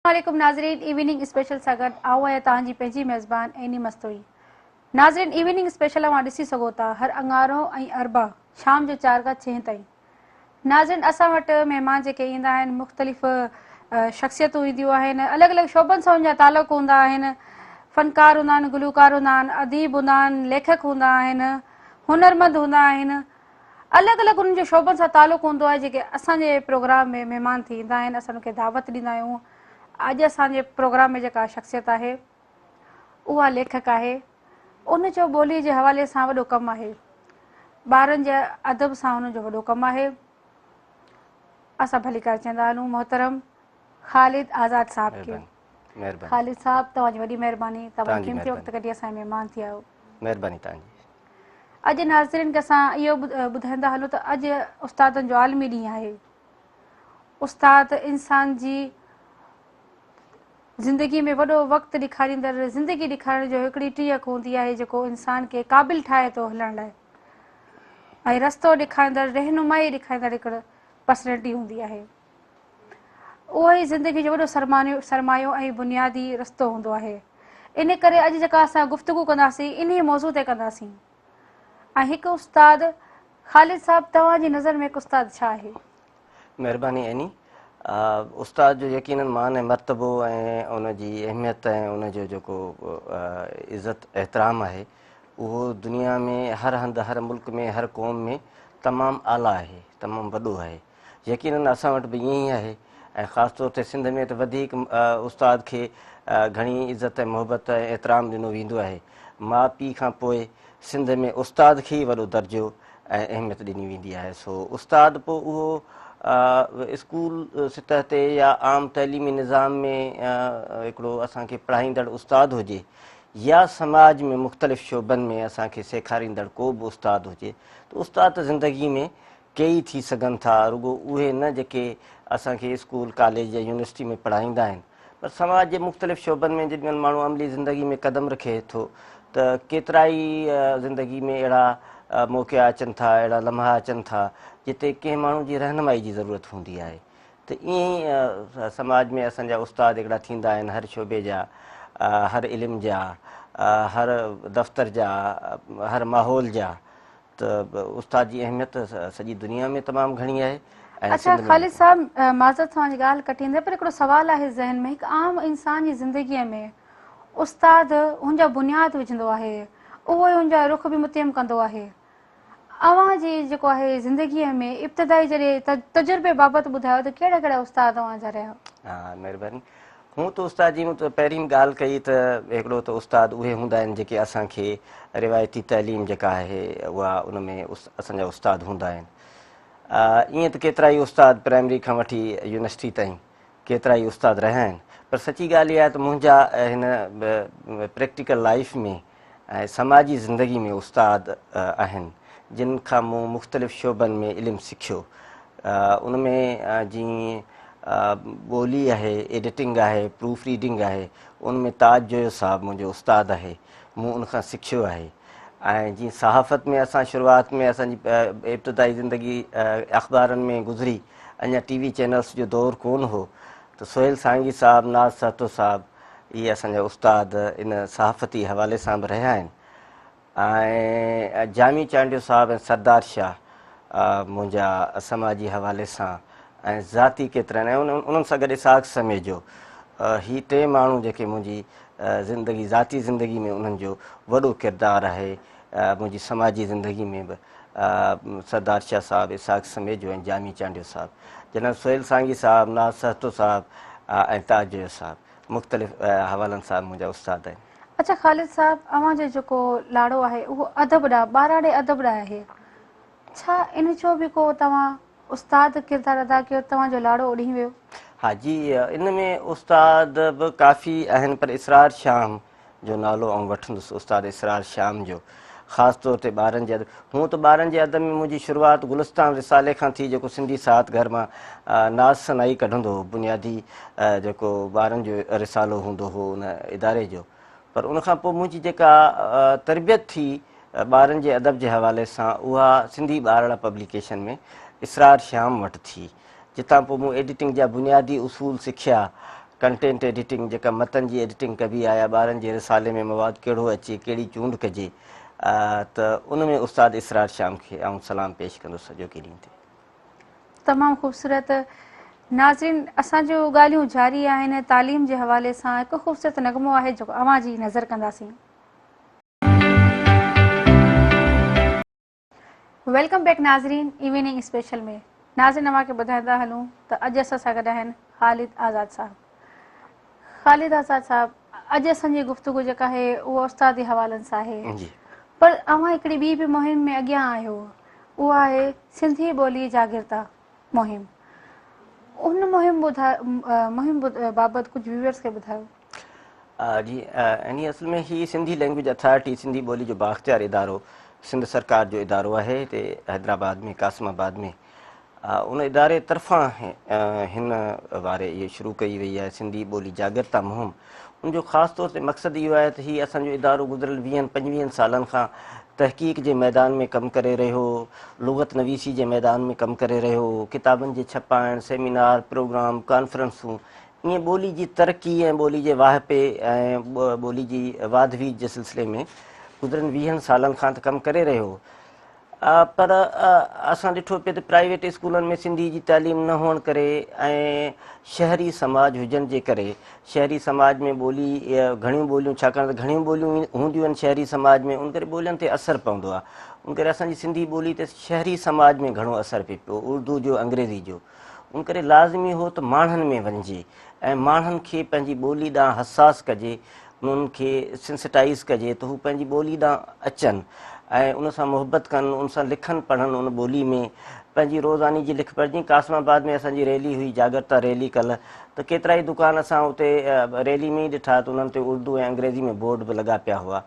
عليڪم ناظرين evening special سان گڏ آئون آهيان توهان جي پنهنجي ميزبان عيني مستوئي ناظرين ايوننگ اسپيشل اوهان ڏسي سگهو ٿا هر اڱارو ۽ اربع شام جو 4 کان 6 تائين ناظرين اسان وٽ مهمان جيڪي ايندا آهن مختلف شخصيتون اينديون آهن الڳ الڳ شعبن سان ان جا تعلق هوندا آهن فنڪار هوندا آهن گلوڪار هوندا آهن اديب هوندا آهن ليکڪ هوندا آهن هنرمند هوندا آهن الڳ الڳ انهن جو شعبن سان تعلق هوندو آهي جيڪي اسان جي پروگرام ۾ مهمان ٿي ايندا آهن اسان انهن کي دعوت ڏيندا آهيون اڄ اسان جي پروگرام ۾ جيڪا شخصيت آهي اها ليکڪ آهي ان جو ٻولي جي حوالي سان وڏو ڪم آهي ٻارن جي ادب سان ان جو وڏو ڪم آهي اسان ڀليڪار چوندا هلون محترم خالد آزاد صاحب کي مهرباني خالد صاحب توهان جي وڏي مهرباني توهان قيمتي وقت ڪڍي اسان جي مهمان ٿي آيو. مهرباني توهان جي. اڄ ناظرين کي اسان اهو ٻڌائيندا هلون ته اڄ استادن جو عالمي ڏينهن آهي. استاد انسان جي زندگي ۾ وڏو وقت ڏيکاريندڙ زندگي ڏيکارڻ جو هڪڙي ٽي اک هوندي آهي جيڪو انسان کي قابل ٺاهي ٿو هلڻ لاء ۽ رستو ڏيکاريندڙ رهنمائي ڏيکاريندڙ هڪڙ پرسنالٽي هوندي آهي. اهو ئي زندگي جو وڏو سرمايو ۽ بنيادي رستو هوندو آهي. ان ڪري اڄ جيڪا اسان گفتگو ڪنداسين انهي موضوع تي ڪنداسين. ۽ هڪ استاد خالد صاحب توهان جي نظر ۾ هڪ استاد ڇا آهي؟ مهرباني عيني. استاد جو يقينن مان ۽ مرتبو ۽ ان جي اهميت ۽ ان جو جيڪو عزت احترام آهي اهو دنيا ۾ هر هنڌ هر ملڪ ۾ هر قوم ۾ تمام اعليٰ آهي تمام وڏو آهي. يقينن اسان وٽ به ائين ئي آهي ۽ خاص طور تي سنڌ ۾ ته وڌيڪ استاد کي گهڻي عزت ۽ محبت ۽ احترام ڏنو ويندو آهي. ماء پيء کان پوء سنڌ ۾ استاد کي ئي وڏو درجو ۽ اهميت ڏني ويندي آهي سو استاد پوء اهو اسڪول سطح تي يا عام تعليمي نظام ۾ هڪڙو اسان کي پڙهائيندڙ استاد هجي يا سماج ۾ مختلف شعبن ۾ اسان کي سيکاريندڙ ڪو به استاد هجي ته استاد ته زندگي ۾ ڪيئي ٿي سگهن ٿا، رڳو اهي نه جيڪي اسان کي اسڪول، ڪاليج يا يونيورسٽي ۾ پڙهائيندا آهن، پر سماج جي مختلف شعبن ۾ جيڏي مهل ماڻهو عملي زندگي ۾ قدم رکي ٿو ته ڪيترائي زندگي ۾ اهڙا موقعا اچن ٿا، اهڙا لمحا اچن ٿا، جتي ڪنهن ماڻهو جي رهنمائي جي ضرورت هوندي آهي ته ائين ئي سماج ۾ اسان جا استاد هڪڙا ٿيندا آهن هر شعبي جا، هر علم جا، هر دفتر جا، هر ماحول جا ته استاد جي اهميت سڄي دنيا ۾ تمام گهڻي آهي ۽ اڇا سنڌ ۾ خالد صاحب معذرت سان اوهان جي ڳالهه ڪٽيندي پر هڪڙو سوال آهي ذهن ۾ هڪ عام انسان جي زندگي ۾ استاد هن جا بنياد وجهندو آهي اهو ئي هن جا رخ به متعين ڪندو آهي اوهان جي جيڪو آهي زندگي ۾ ابتدائي جڏهن تجربي بابت ٻڌايو ته ڪهڙا ڪهڙا استاد اوهان جا رهيا. ها مهرباني هون ته استاد جي مون ته پهرين به ڳالهه ڪئي ته هڪڙو ته استاد اهي هوندا آهن جيڪي اسان کي روايتي تعليم جيڪا آهي اها ان ۾ اسان جا استاد هوندا آهن ائين ته ڪيترائي استاد پرائمري کان وٺي يونيورسٽي تائين ڪيترائي استاد رهيا آهن پر سچي ڳالهه اها آهي ته منهنجا هن پريڪٽيڪل لائيف ۾ ۽ سماجي زندگي ۾ استاد آهن جن کان مون مختلف شعبن ۾ علم سکيو ان ۾ جيئن ٻولي آهي ايڊيٽنگ آهي پروف ريڊنگ آهي ان ۾ تاج جويو صاحب منهنجو استاد آهي مون ان کان سکيو آهي ۽ جيئن صحافت ۾ اسان شروعات ۾ اسان جي ابتدائي زندگي اخبارن ۾ گذري اڃا ٽي وي چينلس جو دور ڪون هو ته سهيل سانگي صاحب ناز سهتو صاحب اهي اسان جا استاد ان صحافتي حوالي سان به رهيا آهن ۽ جامي چانڊيو صاحب ۽ سردار شاهه منهنجا سماجي حوالي سان ۽ ذاتي ڪيترن ۽ انهن سان گڏ اسحاق سميجو هي ٽي ماڻهو جيڪي منهنجي زندگي ذاتي زندگي ۾ انهن جو وڏو ڪردار آهي منهنجي سماجي زندگي ۾ به سردار شاهه صاحب، اسحاق سميجو ۽ جامي چانڊيو صاحب، جناب سهيل سانگي صاحب، ناز سهتو صاحب ۽ تاج جويو صاحب مختلف حوالن سان منهنجا استاد آهن. اڇا خالد صاحب اوهان جو جيڪو لاڙو آهي اهو ادب ڏانهن ٻاراڻي ادب ڏانهن آهي ڇا ان جو به ڪو توهان استاد ڪردار ادا ڪيو توهان جو لاڙو اوڏهين ويو؟ ها جي ان ۾ استاد به ڪافي آهن پر اسرار شام جو نالو آئون وٺندس استاد اسرار شام جو خاص طور تي ٻارن جي ادب هونء ته ٻارن جي ادب ۾ منهنجي شروعات گلستان رسالي کان ٿي جيڪو سنڌي ساهت گهر مان ناز ثنائي ڪڍندو هو بنيادي جيڪو ٻارن جو رسالو هوندو هو ان اداري جو پر ان کان پوء منهنجي جيڪا تربيت ٿي ٻارن جي ادب جي حوالي سان اها سنڌي ٻارڙا پبليڪيشن ۾ اسرار شام وٽ ٿي جتان پوء مون ايڊيٽنگ جا بنيادي اصول سکيا. ڪنٽينٽ ايڊيٽنگ جيڪا متن جي ايڊيٽنگ ڪبي آهي يا ٻارن جي رسالي ۾ مواد ڪهڙو اچي ڪهڙي چونڊ ڪجي ته ان ۾ استاد اسرار شام کي آئون سلام پيش ڪندس اڄوڪي ڏينهن تي. تمام خوبصورت ناظرين اسان جون ڳالهيون جاري آهن تعليم جي حوالي سان هڪ خوبصورت نغمو آهي جيڪو اوهان جي نظر ڪنداسين. Welcome back ناظرين ايوننگ اسپيشل ۾ ناظرين اوهان کي ٻڌائيندا هلون ته اڄ اسان سان گڏ آهن خالد آزاد صاحب خالد آزاد صاحب اڄ اسان جي گفتگو جيڪا آهي اها استادي حوالن سان آهي جي پر اوهان هڪڙي ٻي به مهم ۾ اڳيان آهيو اها آهي سنڌي ٻولي جاگرتا مهم ان مهم ٻڌايو مهم بابت ڪجهه ويورز کي ٻڌايو. جي انهي اصل ۾ هي سنڌي لينگويج اٿارٽي سنڌي ٻولي جو بااختيار ادارو سنڌ سرڪار جو ادارو آهي هتي حيدرآباد ۾ قاسم آباد ۾ ان اداري طرفان هن واري اهي شروع ڪئي وئي آهي سنڌي ٻولي جاڳرتا مهم ان جو خاص طور تي مقصد اهو آهي ته هي اسان جو ادارو گذريل ويهن پنجويهن سالن کان تحقيق جي ميدان ۾ ڪم ڪري رهيو لغت نويسي جي ميدان ۾ ڪم ڪري رهيو ڪتابن جي ڇپائڻ سيمينار پروگرام ڪانفرنسون ائين ٻولي جي ترقي ۽ ٻولي جي واهپي ۽ ٻولي جي واڌ ويجهه جي سلسلي ۾ گذريل ويهن سالن کان ته ڪم ڪري رهيو پر اسان ڏٺو پئي ته پرائيويٽ اسڪولن ۾ سنڌي جي تعليم نه هئڻ ڪري ۽ شهري سماج هجڻ جي ڪري شهري سماج ۾ ٻولي گهڻيون ٻوليون ڇاڪاڻ ته گهڻيون ٻوليون هونديون آهن شهري سماج ۾ ان ڪري ٻولين تي اثر پوندو آهي ان ڪري اسان جي سنڌي ٻولي تي شهري سماج ۾ گهڻو اثر پئي پيو اردو جو انگريزي جو ان ڪري لازمي هو ته ماڻهن ۾ وڃجي ۽ ماڻهن کي پنهنجي ٻولي ڏانهن حساس ڪجي انهن کي سينسٽائيز ڪجي ته هو پنهنجي ٻولي ڏانهن اچن ۽ ان سان محبت ڪن ان سان لکن پڙهن ان ٻولي ۾ پنهنجي روزاني جي لک پڙهه جيئن قاسم آباد ۾ اسان جي ريلي هئي جاڳرتا ريلي ڪلهه ته ڪيترائي دڪان اسان اتي ريلي ۾ ئي ڏٺا ته انهن تي اردو ۽ انگريزي ۾ بورڊ به لڳا پيا هئا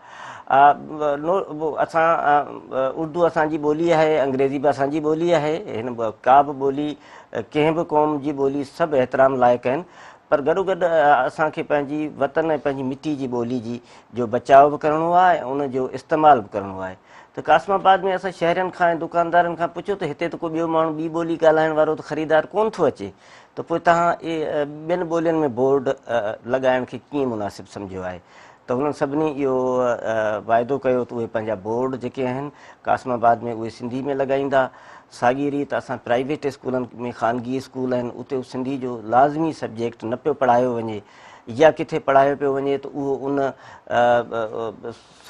اسان اردو اسان جي ٻولي آهي انگريزي به اسان جي ٻولي آهي هن ڪا به ٻولي ڪنهن به قوم جي ٻولي سڀ احترام لائق آهن پر گڏوگڏ اسان کي پنهنجي وطن ۽ پنهنجي مٽي جي ٻولي جي جو بچاء به ڪرڻو آهي ۽ ان جو استعمال به ڪرڻو آهي ته قاسم آباد ۾ اسان شهرين کان ۽ دڪاندارن کان پڇيو ته هتي ته ڪو ٻيو ماڻهو ٻي ٻولي ڳالهائڻ وارو ته خريدار ڪونه ٿو اچي ته پوء توهان ٻين ٻولين ۾ بورڊ لڳائڻ کي ڪيئن مناسب سمجهيو آهي ته هنن سڀني اهو واعدو ڪيو ته اهي پنهنجا بورڊ جيڪي آهن قاسم آباد ۾ اهي سنڌي ۾ لڳائيندا. ساڳي ريت اسان پرائيويٽ اسڪولن ۾ خانگي اسڪول آهن اتي سنڌي جو لازمي سبجيڪٽ نه پيو پڙهايو وڃي يا ڪٿي پڙهايو پيو وڃي ته اهو ان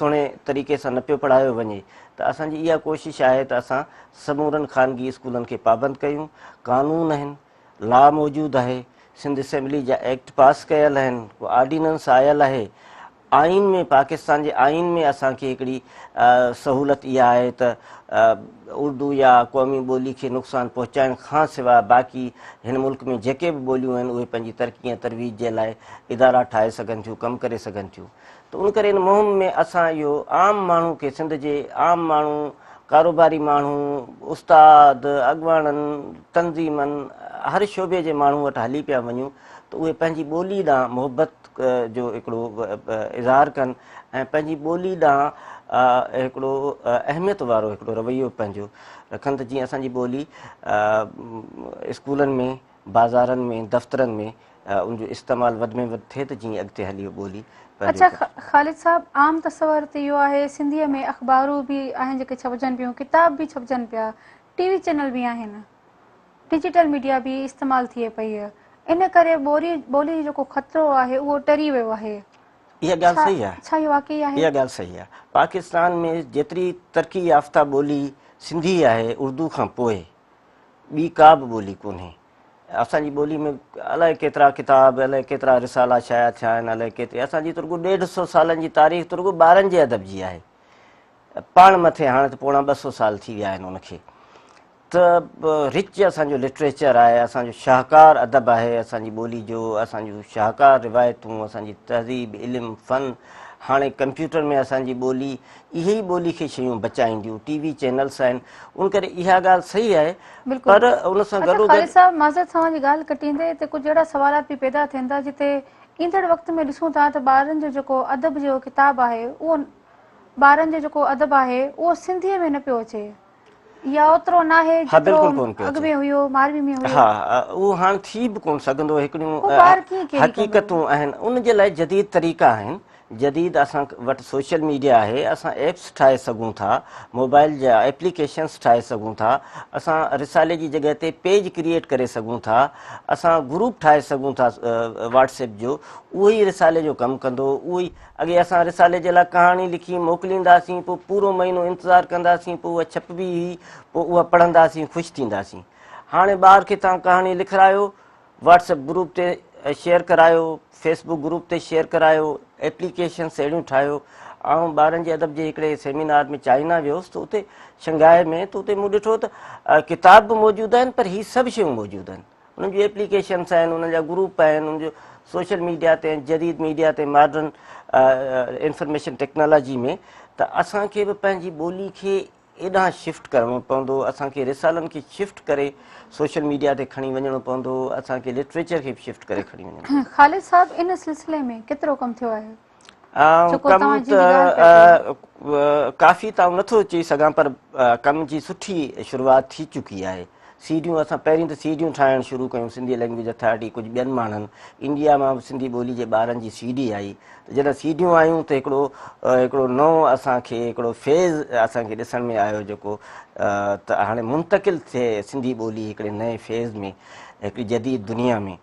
سهڻي طريقي سان نه پيو پڙهايو وڃي ته اسان جي اها ڪوشش آهي ته اسان سمورن خانگي اسڪولن کي پابند ڪيون قانون آهن لا موجود آهي، سنڌ اسيمبلي جا ايڪٽ پاس ڪيل آهن، ڪو آرڊيننس آيل آهي، آئين ۾ پاڪستان جي آئين ۾ اسان کي هڪڙي سهولت اها آهي ته اردو يا قومي ٻولي کي نقصان پهچائڻ کان سواء باقي هن ملڪ ۾ جيڪي به ٻوليون آهن اهي پنهنجي ترقي ۽ ترويج جي لاء ادارا ٺاهي سگهن ٿيون ڪم ڪري سگهن ٿيون ته ان ڪري ان مهم ۾ اسان اهو عام ماڻهو کي سنڌ جي عام ماڻهو ڪاروباري ماڻهو، استاد، اڳواڻن، تنظيمن، هر شعبي جي ماڻهو وٽ هلي پيا وڃون ته اهي پنهنجي ٻولي ڏانهن محبت جو هڪڙو اظهار ڪن ۽ پنهنجي ٻولي ڏانهن هڪڙو اهميت وارو هڪڙو رويو پنهنجو رکن ته جيئن اسان جي ٻولي اسڪولن ۾ بازارن ۾ دفترن ۾ ان جو استعمال وڌ ۾ وڌ ٿئي ته جيئن اڳتي هلي اهو ٻولي پنهنجو اڇا خالد صاحب عام تصور ته اهو آهي سنڌيء ۾ اخبارون به آهن جيڪي ڇپجن پيون ڪتاب به ڇپجن پيا ٽي وي چينل به آهن ڊجيٽل ميڊيا به استعمال ٿئي پئي ان ڪري ٻوري ٻولي جو جيڪو خطرو آهي اهو ٽري ويو آهي اها ڳالهه صحيح آهي ڇا اهو واقعي آهي اها ڳالهه صحيح آهي پاڪستان ۾ جيتري ترقي يافته ٻولي سنڌي آهي اردو کان پوء ٻي ڪا به ٻولي ڪونهي. اسان جي ٻولي ۾ الائي ڪيترا ڪتاب، الائي ڪيترا رسالا شايع ٿيا آهن، الائي ڪيتري اسان جي ته رڳو ڏيڍ سو سالن جي تاريخ ته رڳو ٻارن جي ادب جي آهي. پاڻ مٿي هاڻي ته پوڻا 200 سال ٿي ويا آهن ان کي. ته رچ اسان جو لٽريچر آهي، اسان جو شاهڪار ادب آهي، اسان جي ٻولي جو، اسان جون شاهڪار روايتون، اسان جي تهذيب، علم، فن، هاڻي ڪمپيوٽر ۾ اسان جي ٻولي اهي ئي ٻولي کي شيون بچائينديون، ٽي وي چينلس آهن، ان ڪري اها ڳالهه صحيح آهي پر ان سان اڇا گڏوگڏ. خالد صاحب معذرت سان اوهان جي ڳالهه ڪٽيندي ته ڪجهه اهڙا سوالات به پيدا ٿين ٿا جتي ايندڙ وقت ۾ ڏسون ٿا ته ٻارن جو جيڪو ادب جو ڪتاب آهي اهو ٻارن جو جيڪو ادب آهي اهو سنڌيء ۾ نه پيو اچي. يا اوترو ناهي ها جيترو بلڪل ڪون پيو اڳ اچي. ۾ هيو ماروي ۾ هيو. ها اهو هاڻ ٿي به ڪون سگهندو هڪڙيون پوء ٻار ڪيئن ڪيري ڪندو؟ حقيقتون آهن ان جي لاء جديد طريقا آهن جديد اسان وٽ سوشل ميڊيا آهي اسان ايپس ٺاهي سگهون ٿا موبائل جا ايپليڪيشنس ٺاهي سگهون ٿا اسان رسالي جي جڳهه تي پيج ڪريئيٽ ڪري سگهون ٿا اسان گروپ ٺاهي سگهون ٿا واٽس ايپ جو اهو ئي رسالي جو ڪم ڪندو اهو ئي اڳي اسان رسالي جي لاء ڪهاڻي لکي موڪلينداسين پوء پورو مهينو انتظار ڪنداسين پوء اها ڇپبي هئي پوء اها پڙهنداسين خوش ٿينداسين هاڻي ٻار کي توهان ڪهاڻي لکرايو واٽس ايپ گروپ تي شيئر ڪرايو فيس بڪ گروپ تي شيئر ڪرايو ايپليڪيشنس اهڙيون ٺاهيو آئون ٻارن جي ادب جي هڪڙي سيمينار ۾ چائنا ويو هوس ته اتي شنگهائي ۾ ته اتي مون ڏٺو ته ڪتاب به موجود آهن پر هي سڀ شيون موجود آهن انهن جون ايپليڪيشنس آهن انهن جا گروپ آهن انهن جو سوشل ميڊيا تي جديد ميڊيا تي ماڊرن انفارميشن ٽيڪنالاجي ۾ ته اسان کي به پنهنجي ٻولي کي ايڏانهن شفٽ ڪرڻو پوندو اسان کي رسالن کي شفٽ ڪري سوشل ميڊيا تي کڻي وڃڻو پوندو اسان کي لٽريچر کي به شفٽ ڪري کڻي وڃڻو پوندو. خالد صاحب ان سلسلي ۾ ڪيترو ڪم ٿيو آهي؟ جيڪو ڪم توهان ته جنهن جي ڳالهه پيا ڪيو. ڪافي ته آئون نٿو چئي سگهان پر ڪم جي سٺي شروعات ٿي چڪي آهي. سيڊيون اسان پهرين ته سيڊيون ٺاهڻ شروع ڪيون سنڌي لينگويج اٿارٽي ڪجهه ٻين ماڻهن انڊيا مان به سنڌي ٻولي جي ٻارن جي سيڊي آئي ته جڏهن سيڊيون آيون ته هڪڙو هڪڙو نئون اسان کي هڪڙو فيز اسان کي ڏسڻ ۾ آيو جيڪو ته هاڻي منتقل ٿئي سنڌي ٻولي هڪڙي نئين فيز ۾ هڪڙي جديد دنيا ۾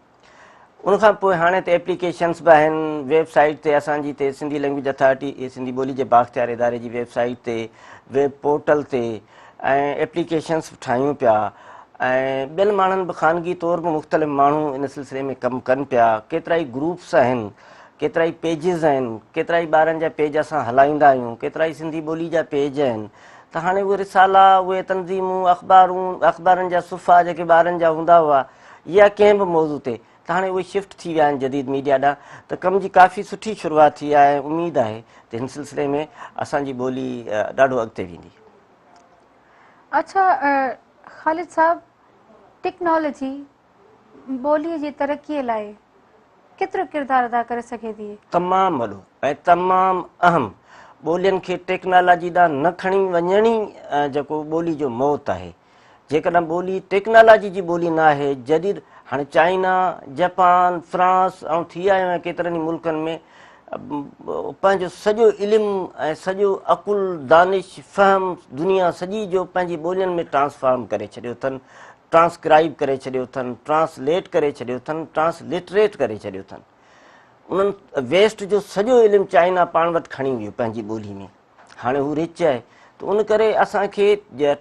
ان کان پوء هاڻي ته ايپليڪيشنس به آهن ويب سائيٽ تي اسان جي تي سنڌي لينگويج اٿارٽي سنڌي ٻولي جي بااختيار اداري جي ويب سائيٽ تي ويب پورٽل تي ۽ ايپليڪيشنس به ٺاهيون پيا ۽ ٻين ماڻهن به خانگي طور به مختلف ماڻهو ان سلسلي ۾ ڪم ڪن پيا ڪيترائي گروپس آهن ڪيترائي پيجز آهن ڪيترائي ٻارن جا پيج اسان هلائيندا آهيون ڪيترائي سنڌي ٻولي جا پيج آهن ته هاڻي اهي رسالا اهي تنظيمون اخبارون اخبارن جا صفحا جيڪي ٻارن جا هوندا هئا يا ڪنهن به موضوع تي ته هاڻي اهي شفٽ ٿي ويا آهن جديد ميڊيا ڏانهن ته ڪم جي ڪافي سٺي شروعات ٿي آهي ۽ اميد آهي ته هن سلسلي ۾ اسان جي ٻولي ڏاڍو اڳتي ويندي. اڇا خالد صاحب ٽيڪنالاجي ٻولي جي ترقي لاء ڪيترو ڪردار ادا ڪري سگهي ٿي؟ تمام وڏو ۽ تمام اهم ٻولين کي ٽيڪنالاجي ڏانهن نه کڻي وڃڻ ئي جيڪو ٻولي جو موت آهي. جيڪڏهن ٻولي ٽيڪنالاجي جي ٻولي نه آهي، جديد هاڻي چائنا، جپان، فرانس آئون ٿي آيو آهيان ڪيترن ئي ملڪن ۾ پنهنجو سڄو علم ۽ سڄو عقل، دانش، فهم دنيا سڄي جو پنهنجي ٻولين ۾ ٽرانسفارم ڪري ڇڏيو اٿن، ٽرانسڪرائيب ڪري ڇڏيو اٿن، ٽرانسليٽ ڪري ڇڏيو اٿن، ٽرانسلٽريٽ ڪري ڇڏيو اٿن. انهن ويسٽ جو سڄو علم چائنا پاڻ وٽ کڻي ويو پنهنجي ٻولي ۾. هاڻي هو رچ آهي ته ان ڪري اسان کي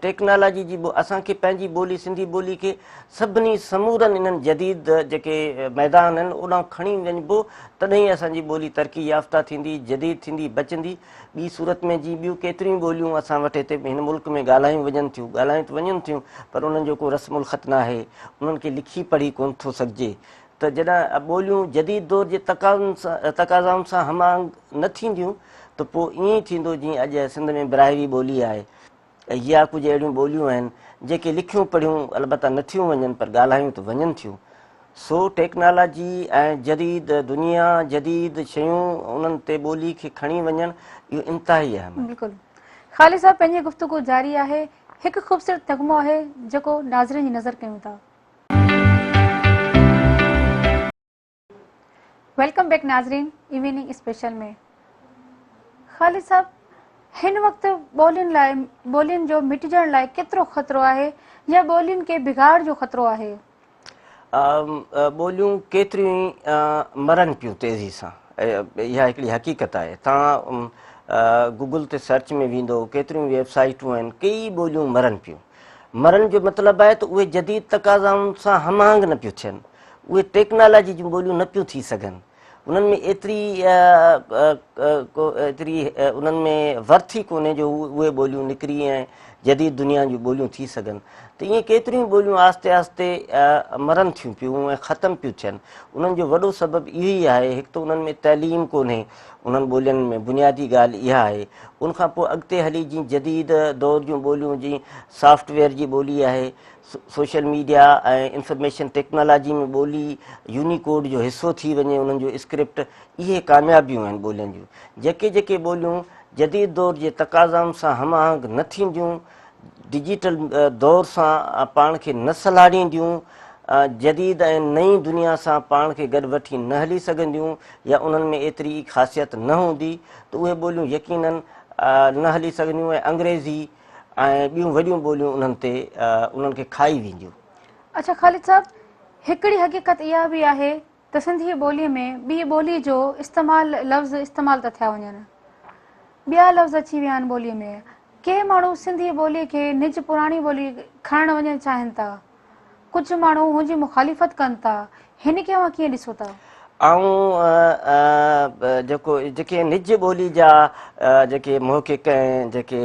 ٽيڪنالاجي جي اسان کي پنهنجي ٻولي سنڌي ٻولي کي سڀني سمورن انهن جديد جيڪي ميدان آهن اوڏانهن کڻي وڃبو تڏهن ئي اسان جي ٻولي ترقي يافته ٿيندي جديد ٿيندي بچندي ٻي صورت ۾ جي ٻيون ڪيتريون ٻوليون اسان وٽ هتي هن ملڪ ۾ ڳالهايون وڃن ٿيون ڳالهايون ته وڃن ٿيون پر انهن جو ڪو رسم الخط ناهي انهن کي لکي پڙهي ڪونه ٿو سگهجي ته جڏهن ٻوليون جديد دور جي تقاضائن سان هم آهنگ نه ٿينديون ته پوء ائين ئي ٿيندو جيئن اڄ سنڌ ۾ براهوي ٻولي آهي يا ڪجهه اهڙيون ٻوليون آهن جيڪي لکيون پڙهيون البته نه ٿيون وڃن پر ڳالهايون ته وڃن ٿيون. سو ٽيڪنالاجي ۽ جديد دنيا، جديد شيون انهن تي ٻولي کي کڻي وڃڻ اهو انتهائي اهم آهي. بلڪل خالد صاحب پنهنجي گفتگو جاري آهي هڪ خوبصورت نغمو آهي جيڪو ناظرين جي نظر ڪيون ٿا. Welcome back ناظرين ايوننگ اسپيشل ۾ خالد صاحب هن وقت ٻولين لاء ٻولين جو مٽجڻ لاء ڪيترو خطرو آهي يا ٻولين کي بگاڙ جو خطرو آهي؟ ٻوليون ڪيتريون ئي مرن پيون تيزي سان اها هڪڙي حقيقت آهي توهان گوگل تي سرچ ۾ ويندو ڪيتريون ويب سائيٽون آهن ڪيئي ٻوليون مرن پيون مرن جو مطلب آهي ته اهي جديد تقاضائن سان هم آهنگ نه پيون ٿين اهي ٽيڪنالاجي جون ٻوليون نه پيون ٿي سگهن انهن ۾ ايتري ايتري انهن ۾ ورٿ ئي ڪونهي جو اهي ٻوليون نڪري ۽ جديد دنيا جون ٻوليون ٿي سگهن ته ائين ڪيتريون ٻوليون آهستي آهستي مرن ٿيون پيون ۽ ختم پيون ٿين انهن جو وڏو سبب اهو ئي آهي هڪ ته انهن ۾ تعليم ڪونهي انهن ٻولين ۾ بنيادي ڳالهه اها آهي ان کان پوء اڳتي هلي جيئن جديد دور جون ٻوليون جيئن سافٽ ويئر جي ٻولي آهي سوشل ميڊيا ۽ انفارميشن ٽيڪنالاجي ۾ ٻولي يونيڪوڊ جو حصو ٿي وڃي انهن جو اسڪرپٽ اهي ڪاميابيون آهن ٻولين جون جيڪي جيڪي ٻوليون جديد دور جي تقاضائن سان هم آهنگ نه ٿينديون. ڊجيٽل دور سان پاڻ کي نه سلهاڙينديون، جديد ۽ نئين دنيا سان پاڻ کي گڏ وٺي نه هلي سگهنديون يا انهن ۾ ايتري ئي خاصيت نه هوندي ته اهي ٻوليون يقيناً نه هلي سگهنديون ۽ انگريزي ۽ ٻيون وڏيون ٻوليون انهن تي انهن کي کائي وينديون. اڇا خالد صاحب هڪڙي حقيقت اها به آهي ته سنڌي ٻوليء ۾ ٻي ٻولي جو استعمال لفظ استعمال ٿا ٿيا وڃن. ٻيا لفظ اچي ويا آهن ٻوليء ۾. ڪي ماڻهو سنڌي ٻوليء کي نج پراڻي ٻولي کڻڻ وڃڻ چاهين ٿا. ڪجهه ماڻهو هن جي مخالفت ڪن ٿا. هن کي اوهان ڪيئن ڏسو ٿا؟ آئون جيڪو جيڪي نج ٻولي جا جيڪي محقق ۽ جيڪي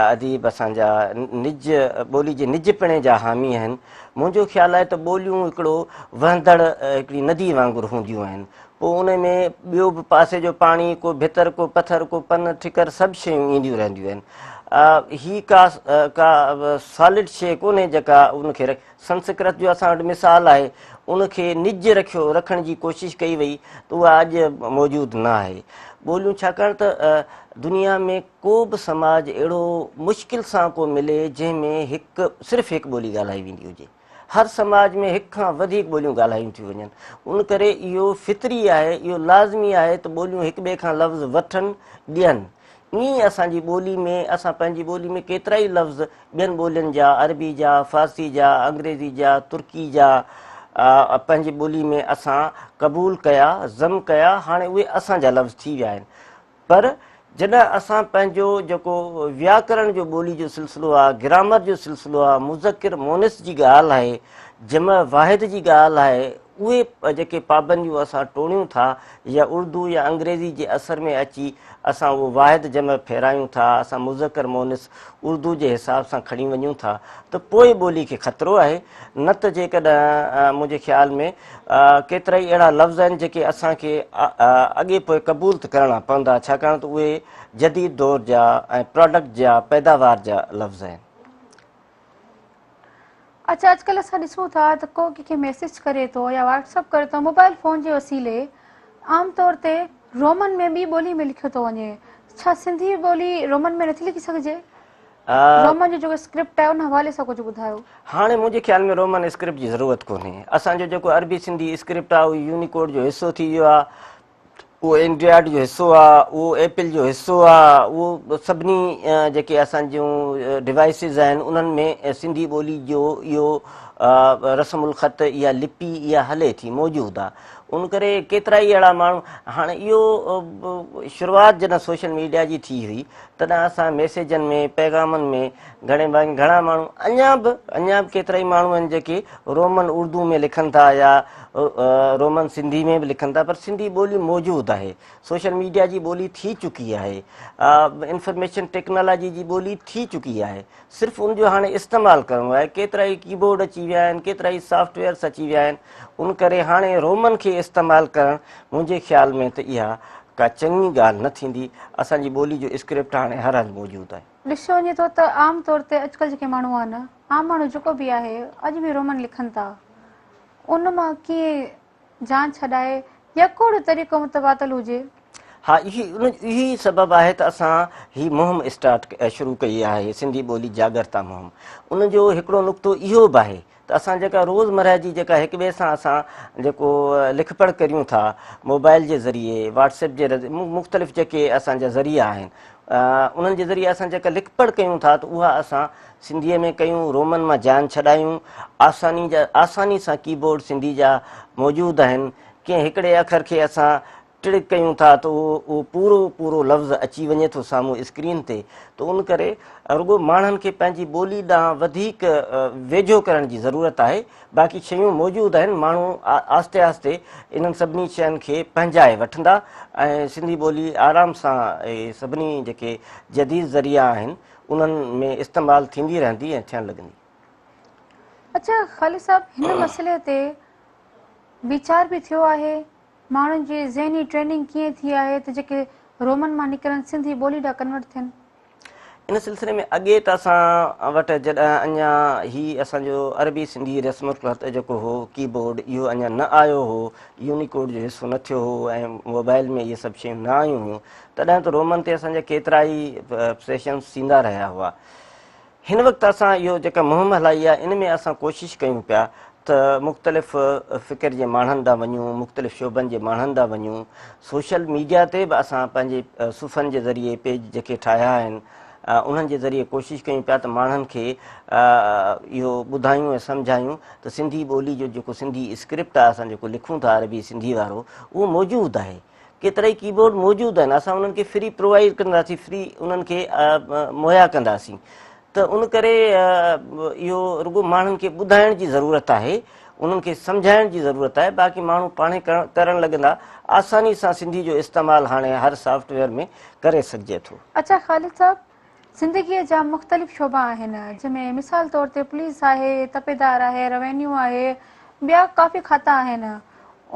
اديب اسان جا نج ٻولي جي نج پڻي جا حامي آهن. منهنجو خيال آهي ته ٻوليون هڪڙو وهندڙ هڪڙي ندي وانگر هونديون آهن. پوء ان ۾ ٻيو به پاسي جو پاڻي، ڪو ڀتر، ڪو پٿر، ڪو پن، ٺڪر سڀ شيون اينديون رهنديون آهن. هي ڪا ڪا سالڊ شيء ڪونهي جيڪا ان کي سنسڪرت جو اسان وٽ مثال آهي، ان کي نج رکيو رکڻ جي ڪوشش ڪئي وئي ته اها اڄ موجود نه آهي. ٻوليون ڇاڪاڻ ته دنيا ۾ ڪو به سماج اهڙو مشڪل سان ڪو ملي جنهن ۾ هڪ صرف هڪ ٻولي ڳالهائي ويندي هجي. هر سماج ۾ هڪ کان وڌيڪ ٻوليون ڳالهايون ٿيون وڃن. ان ڪري اهو فطري آهي، اهو لازمي آهي ته ٻوليون هڪ ٻئي کان لفظ وٺن، ڏين. ائين ئي اسان جي ٻولي ۾ اسان پنهنجي ٻولي ۾ ڪيترائي لفظ ٻين ٻولين جا، عربي جا، فارسي جا، انگريزي جا، ترڪي جا، پنهنجي ٻولي ۾ اسان قبول ڪيا، ضم ڪيا، هاڻي اهي اسان جا لفظ ٿي ويا آهن. پر جڏهن اسان پنهنجو جيڪو وياڪرڻ جو ٻولي جو سلسلو آهي، گرامر جو سلسلو آهي، مذڪر مونث جي ڳالهه آهي، جمع واحد جي ڳالهه آهي، اهي جيڪي پابنديون اسان ٽوڙيون ٿا يا اردو يا انگريزي جي اثر ۾ اچي اسان اهو واحد جمع ڦيرايون ٿا، اسان مذڪر مونث اردو جي حساب سان کڻي وڃون ٿا ته پوء ٻولي کي خطرو آهي، نه ته جيڪڏهن منهنجي خيال ۾ ڪيترائي اهڙا لفظ آهن جيڪي اسان کي اڳي پوء قبول ته ڪرڻا پوندا ڇاڪاڻ ته اهي جديد دور جا ۽ پراڊڪٽ جا پيداوار جا لفظ آهن. اڇا اڄڪلهه اسان ڏسون ٿا ته ڪو ڪنهن کي ميسيج ڪري ٿو يا واٽس اپ ڪري ٿو موبائل فون جي وسيلي عام طور تي رومن ۾ ٻي ٻولي ۾ لکيو ٿو وڃي ڇا سنڌي ٻولي رومن ۾ نٿي لکي سگهجي؟ رومن جو جيڪو اسڪرپٽ آهي ان حوالي سان ڪجهه ٻڌايو. هاڻي منهنجي خيال ۾ رومن اسڪرپٽ جي ضرورت ڪونهي. اسان جو جيڪو عربي سنڌي اسڪرپٽ آهي اهو يونيڪوڊ جو حصو ٿي ويو آهي، اهو اينڊرائيڊ جو حصو آهي، اهو ايپل جو حصو آهي، اهو سڀني جيڪي اسان جون ڊوائسز آهن انهن ۾ سنڌي ٻولي جو اهو رسم الخط اها لپي اها هلي ٿي موجود آهي. ان ڪري ڪيترائي اهڙا ماڻهو هاڻي اهو شروعات جڏهن سوشل ميڊيا جي ٿي هئي تڏهن اسان ميسيجن ۾ پيغامن ۾ گهڻي ڀاڱي گهڻا ماڻهو اڃا به اڃا به ڪيترائي ماڻهو آهن جيڪي رومن اردو ۾ لکن ٿا يا رومن سنڌي ۾ به لکن ٿا پر سنڌي ٻولي موجود آهي سوشل ميڊيا جي ٻولي ٿي چڪي آهي انفارميشن ٽيڪنالاجي جي ٻولي ٿي چڪي آهي صرف ان جو هاڻي استعمال ڪرڻو آهي ڪيترائي ڪيبورڊ اچي ويا آهن ڪيترائي سافٽ ويئرس اچي ويا آهن ان ڪري هاڻي رومن کي استعمال ڪرڻ منهنجي خيال ۾ ته اها ڪا چڱي ڳالهه نه ٿيندي اسان جي ٻولي جو اسڪرپٽ هاڻي هر هنڌ موجود آهي. ڏسيو وڃي ٿو ته عام طور تي اڄڪلهه جيڪي ماڻهو آهن عام ماڻهو جيڪو به آهي اڄ به رومن لکن ٿا ان مان ڪيئن جان ڇڏائي يا ڪو اهڙو طريقو متبادل هجي. ها اهي ان اهي ئي سبب آهي ته اسان هي مهم اسٽارٽ شروع ڪئي آهي سنڌي ٻولي جاڳرتا مهم ان جو هڪڙو نقطو اهو به آهي ته اسان جيڪا روز مرهه جي جيڪا هڪ ٻئي سان اسان جيڪو لک پڙهه ڪريون ٿا موبائل جي ذريعي واٽس ايپ جي مختلف جيڪي اسان جا ذريعا آهن انهن جي ذريعي اسان جيڪا لک پڙهه ڪيون ٿا ته اها اسان سنڌيء ۾ ڪيون رومن مان جان ڇڏايون آساني جا آساني سان ڪي بورڊ سنڌي جا موجود آهن ڪنهن هڪڙي اکر کي اسان ٽڙڪ ڪيون ٿا ته اهو اهو پورو پورو لفظ اچي وڃي ٿو سامهون اسڪرين تي ته ان ڪري رڳو ماڻهن کي پنهنجي ٻولي ڏانهن وڌيڪ ويجهو ڪرڻ جي ضرورت آهي باقي شيون موجود آهن ماڻهو آهستي آهستي انهن سڀني شين کي پنهنجائي وٺندا ۽ سنڌي ٻولي آرام سان اهي سڀني جيڪي جديد ذريعا آهن انهن ۾ استعمال ٿيندي رهندي ۽ ٿيڻ لڳندي. اڇا خالد صاحب هن مسئلي تي ويچار به ٿيو آهي؟ ماڻهن جي ذهني ٽريننگ ڪيئن ٿي آهي ته جيڪي رومن مان نڪرن سنڌي ٻولي ڏانهن ڪنورٽ ٿين؟ ان سلسلي ۾ اڳي ته اسان وٽ جڏهن اڃا هي اسان جو عربي سنڌي رسم الخط جيڪو هو ڪي بورڊ اهو اڃا نه آيو هو يونيڪوڊ جو حصو نه ٿيو هو ۽ موبائل ۾ اهي سڀ شيون نه آيون هيون تڏهن ته رومن تي اسان جا ڪيترائي سيشنز ٿيندا رهيا هئا. هن وقت اسان اهو جيڪا مهم هلائي آهي ان ۾ اسان ڪوشش ڪيون پيا ته مختلف فڪر جي ماڻهن ڏانهن وڃون، مختلف شعبن جي ماڻهن ڏانهن وڃون، سوشل ميڊيا تي به اسان پنهنجي صفحن جي ذريعي پيج جيڪي ٺاهيا آهن انهن جي ذريعي ڪوشش ڪيون پيا ته ماڻهن کي اهو ٻڌايون ۽ سمجهايون ته سنڌي ٻولي جو جيڪو سنڌي اسڪرپٽ آهي اسان جيڪو لکون ٿا عربي سنڌي وارو اهو موجود آهي. ڪيترائي ڪي بورڊ موجود آهن اسان انهن کي فري پرووائيڊ ڪنداسين فري انهن کي مهيا ڪنداسين ته ان ڪري اهو رڳو ماڻهن کي ٻڌائڻ جي ضرورت آهي انهن کي سمجهائڻ جي ضرورت آهي باقي ماڻهو پاڻهي ڪرڻ لڳندا آساني سان سنڌي جو استعمال هاڻي هر سافٽ ويئر ۾ ڪري سگهجي ٿو. اڇا خالد صاحب زندگيء جا مختلف شعبا آهن، جنهن ۾ مثال طور تي پوليس آهي، تپيدار آهي، روينيو آهي، ٻيا ڪافي کاتا آهن،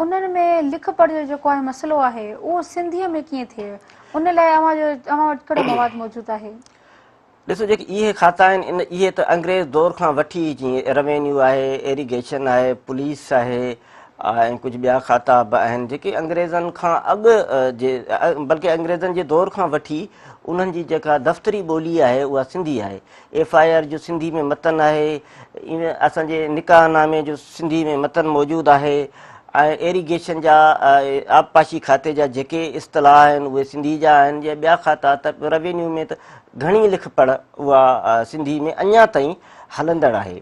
انهن ۾ لک پڙهه جو جيڪو آهي مسئلو آهي، اهو سنڌيء ۾ ڪيئن ٿئي؟ ان لاء اوهان جو اوهان وٽ ڪهڙو مواد موجود آهي؟ ڏسو جيڪي اهي کاتا آهن ان اهي ته انگريز دور کان وٺي جيئن روينيو آهي، ايريگيشن آهي، پوليس آهي ۽ ڪجهه ٻيا کاتا به آهن جيڪي انگريزن کان اڳ جي بلڪه انگريزن جي دور کان وٺي انهن جي جيڪا دفتري ٻولي آهي اها سنڌي آهي. ايف I R جو سنڌي ۾ متن آهي، ايون اسان جي نڪاح نامي جو سنڌي ۾ متن موجود آهي ۽ ايريگيشن جا آبپاشي کاتي جا جيڪي اصطلاح آهن اهي سنڌي جا آهن يا ٻيا کاتا ته روينيو ۾ ته گهڻي لک پڙهه اها سنڌي ۾ اڃا تائين هلندڙ آهي.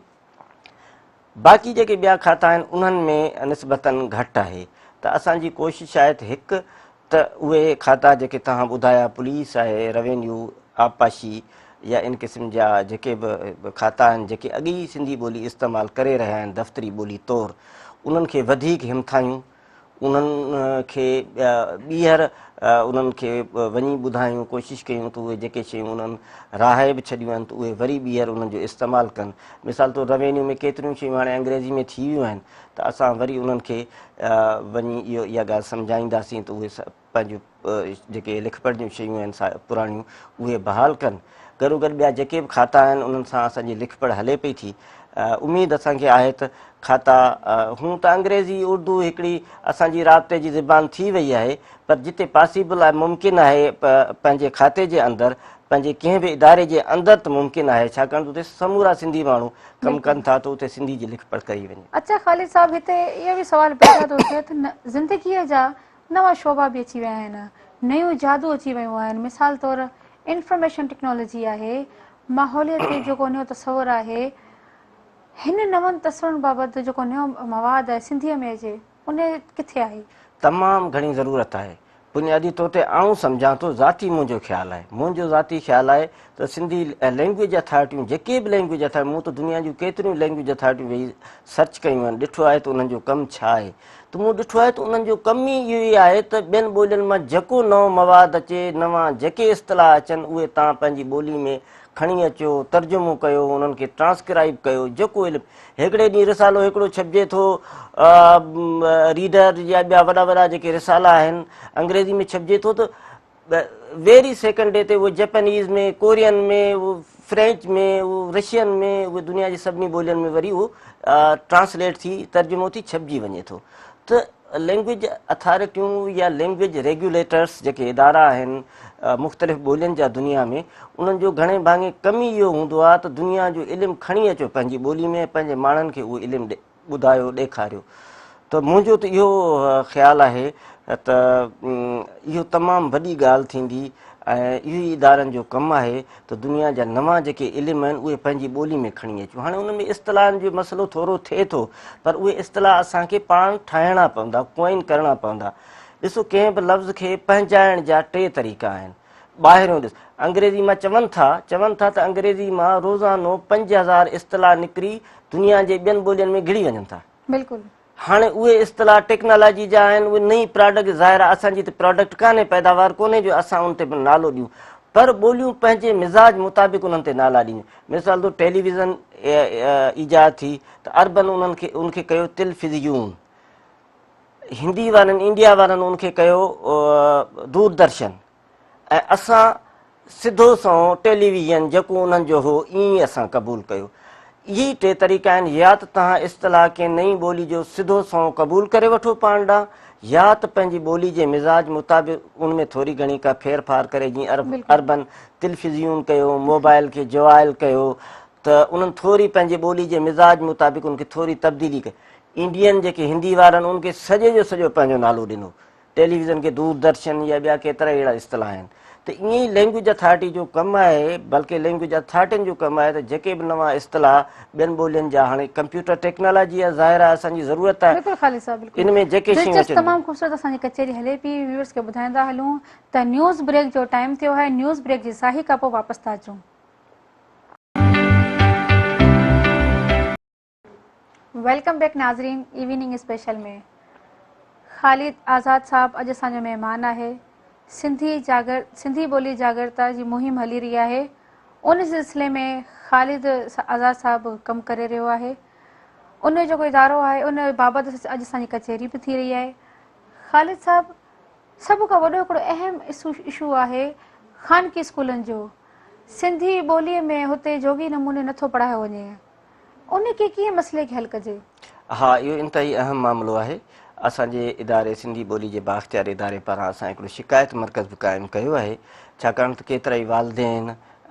باقي جيڪي ٻيا کاتا آهن انهن ۾ نسبتاً گهٽ آهي ته اسان جي ڪوشش آهي ته هڪ ته اهي کاتا جيڪي توهان ٻڌايا پوليس آهي، روينيو، آبپاشي يا ان قسم جا جيڪي به کاتا آهن جيڪي اڳي ئي سنڌي ٻولي استعمال ڪري رهيا آهن دفتري ٻولي طور انهن کي وڌيڪ همٿايون انهن کي ٻيهر انهن کي وڃي ٻڌايون ڪوشش ڪيون ته اهي جيڪي شيون انهن راهي به ڇڏيون آهن ته اهي وري ٻيهر انهن جو استعمال ڪن مثال طور روينيو ۾ ڪيتريون شيون هاڻي انگريزي ۾ ٿي ويون آهن ته اسان وري انهن کي وڃي اهو اها ڳالهه سمجهائينداسين ته اهي پنهنجون جيڪي لک پڙهه جون شيون آهن سا پراڻيون اهي بحال ڪن. گڏوگڏ ٻيا جيڪي به کاتا آهن انهن سان اسان جي لک پڙهه هلي پئي ٿي. اميد اسان کي آهي ته کاتا هون ته انگريزي اردو هڪڙي اسان جي رابطي جي زبان ٿي وئي آهي پر جتي پاسيبل آهي ممڪن آهي پنهنجي کاتي جي اندر پنهنجي ڪنهن به اداري جي اندر ته ممڪن آهي ڇاڪاڻ ته اتي سمورا سنڌي ماڻهو ڪم ڪن ٿا ته اتي سنڌي جي لک پڙهه ڪئي وڃي. اڇا خالد صاحب هتي اهو به سوال پيدا ٿو ٿئي ته زندگيء جا نوان شعبا به اچي ويا آهن، نيون جادو اچي ويون آهن، مثال طور انفارميشن ٽيڪنالاجي آهي، ماحوليت تي جيڪو نيو تصور آهي، هن نون تصورن بابت جيڪو نيو مواد آهي سنڌيء ۾ اچي ان ڪٿي آهي؟ تمام گهڻي ضرورت آهي. بنيادي طور تي آئون سمجهان ٿو ذاتي منهنجو خيال آهي منهنجو ذاتي خيال آهي ته سنڌي لينگويج اٿارٽيون جيڪي به لينگويج اٿارٽيون مون ته دنيا جون ڪيتريون لينگويج اٿارٽيون ويهي سرچ ڪيون آهن ڏٺو آهي ته انهن جو ڪم ڇا آهي ته مون ڏٺو آهي ته انهن جو ڪم ئي اهو ئي آهي ته ٻين ٻولين مان جيڪو نئون مواد اچي، نوان جيڪي اصطلاح اچن، اهي توهان پنهنجي ٻولي ۾ کڻي اچو، ترجمو ڪيو، انهن کي ٽرانسڪرائيب ڪيو، جيڪو علم هڪڙي ڏينهن رسالو هڪڙو ڇپجي ٿو، ريڊر يا ٻيا وڏا وڏا جيڪي رسالا آهن، انگريزي ۾ ڇپجي ٿو ته ويري سيڪنڊ ڊي تي اهو جپنيز ۾، ڪورين ۾، اهو فرينچ ۾، اهو رشين ۾، اهو دنيا جي سڀني ٻولين ۾ وري اهو ٽرانسليٽ ٿي ترجمو ٿي ڇپجي وڃي ٿو ته لينگويج اٿارٽيون يا لينگويج ريگيوليٽرس جيڪي ادارا آهن مختلف ٻولين جا دنيا ۾ انهن جو گهڻي ڀاڱي ڪم ئي اهو هوندو آهي ته دنيا جو علم کڻي اچو پنهنجي ٻولي ۾ پنهنجي ماڻهن کي اهو علم ٻڌايو ڏيکاريو ته منهنجو ته اهو خيال آهي ته اهو تمام وڏي ڳالهه ٿيندي ۽ اهو ئي ادارن جو ڪم آهي ته دنيا جا نوان جيڪي علم آهن اهي پنهنجي ٻولي ۾ کڻي اچون هاڻي ان ۾ اصطلاحن جو مسئلو ٿورو ٿئي ٿو پر اهي اصطلاح اسان کي پاڻ ٺاهڻا پوندا ڪوائن ڪرڻا پوندا ڏسو ڪنهن به لفظ کي پنهنجائڻ جا ٽي طريقا آهن ٻاهريون ڏس انگريزي مان چون ٿا چون ٿا ته انگريزي مان روزانو 5000 اصطلاح نڪري دنيا جي ٻين ٻولين ۾ گهڙي وڃن ٿا. بلڪل. هاڻي اهي اصطلاح ٽيڪنالاجي جا آهن اهي نئين پراڊڪٽ ظاهر آهي اسان جي ته پراڊڪٽ ڪانهي پيداوار ڪونهي جو اسان ان تي به نالو ڏيون پر ٻوليون پنهنجي مزاج مطابق انهن تي نالا ڏينديون مثال طور ٽيليويزن ايجاد ٿي ته عربن انهن کي ان کي ڪيو تلفزيون هندي وارن انڊيا وارن ان کي ڪيو دوردرشن ۽ اسان سڌو سنئون ٽيليويزن جيڪو انهن جو هو ائين ئي اسان قبول ڪيو. اهي ئي ٽي طريقا آهن، يا ته توهان اصطلاح ڪنهن نئين ٻولي جو سڌو سنئون قبول ڪري وٺو پاڻ ڏانهن، يا ته پنهنجي ٻولي جي مزاج مطابق ان ۾ ٿوري گهڻي ڪا ڦير ڦار ڪري جيئن عربن تلفزيون ڪيو، موبائل کي جوائل ڪيو ته انهن ٿوري پنهنجي ٻولي جي مزاج مطابق ان کي ٿوري تبديلي ڪئي. انڊين جيڪي هندي وارن ان کي سڄي جو سڄو پنهنجو نالو ڏنو. ٽيليويزن کي دور درشن يا ٻيا ڪيترا ئي اهڙا اصطلاح آهن ته ائين ئي لينگويج اٿارٽي جو ڪم آهي بلڪه لينگويج اٿارٽين جو ڪم آهي ته جيڪي به نوان اصطلاح ٻين ٻولين جا هاڻي ڪمپيوٽر ٽيڪنالاجي آهي ظاهر آهي اسان جي ضرورت آهي بلڪل خالد صاحب بلڪل ان ۾ جيڪي شيون دلچسپ اچن تمام خوبصورت اسان جي ڪچهري هلي پئي ويورز کي ٻڌائيندا هلون ته نيوز بريڪ جو ٽائيم ٿيو آهي نيوز بريڪ جي ساهي کان پوء واپس ٿا اچون. Welcome back ناظرين ايوننگ اسپيشل ۾ خالد آزاد صاحب اڄ اسان جو مهمان آهي سنڌي جاگر سنڌي ٻولي جاگرتا جي مهم هلي رهي آهي ان سلسلي ۾ خالد آزاد صاحب ڪم ڪري رهيو آهي ان جو جيڪو ادارو آهي ان بابت اڄ اسان جي ڪچهري به ٿي رهي آهي خالد صاحب سڀ کان وڏو هڪڙو اهم اشو آهي خانگي اسڪولن جو سنڌي ٻولي ۾ هتي جوڳي نموني نٿو پڙهايو وڃي ان کي ڪيئن مسئلي کي حل ڪجي؟ ها اهو انتهائي اهم معاملو آهي. اسان جي اداري سنڌي ٻولي جي بااختيار اداري پاران اسان هڪڙو شڪايت مرڪز به قائم ڪيو آهي ڇاڪاڻ ته ڪيترائي والدين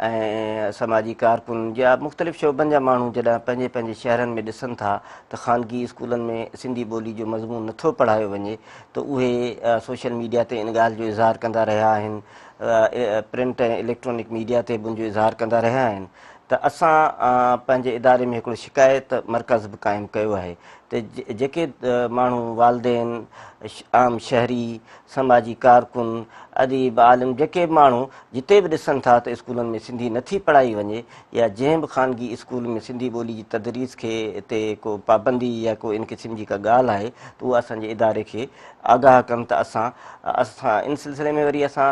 ۽ سماجي ڪارڪن يا مختلف شعبن جا ماڻهو جڏهن پنهنجي پنهنجي شهرن ۾ ڏسن ٿا ته خانگي اسڪولن ۾ سنڌي ٻولي جو مضمون نٿو پڙهايو وڃي ته اهي سوشل ميڊيا تي ان ڳالهه جو اظهار ڪندا رهيا آهن پرنٽ ۽ اليڪٽرانڪ ميڊيا تي به ان جو اظهار ڪندا رهيا آهن ته اسان پنهنجي اداري ۾ هڪڙو شڪايت مرڪز به قائم ڪيو آهي ته جيڪي ماڻهو والدين، عام شهري، سماجي ڪارڪن، اديب، عالم جيڪي به ماڻهو جتي به ڏسن ٿا ته اسڪولن ۾ سنڌي نٿي پڙهائي وڃي يا جنهن به خانگي اسڪول ۾ سنڌي ٻولي جي تدريس کي تي ڪو پابندي يا ڪو ان قسم جي ڪا ڳالهه آهي ته اها اسان جي اداري کي آگاهه ڪن ته اسان اسان ان سلسلي ۾ وري اسان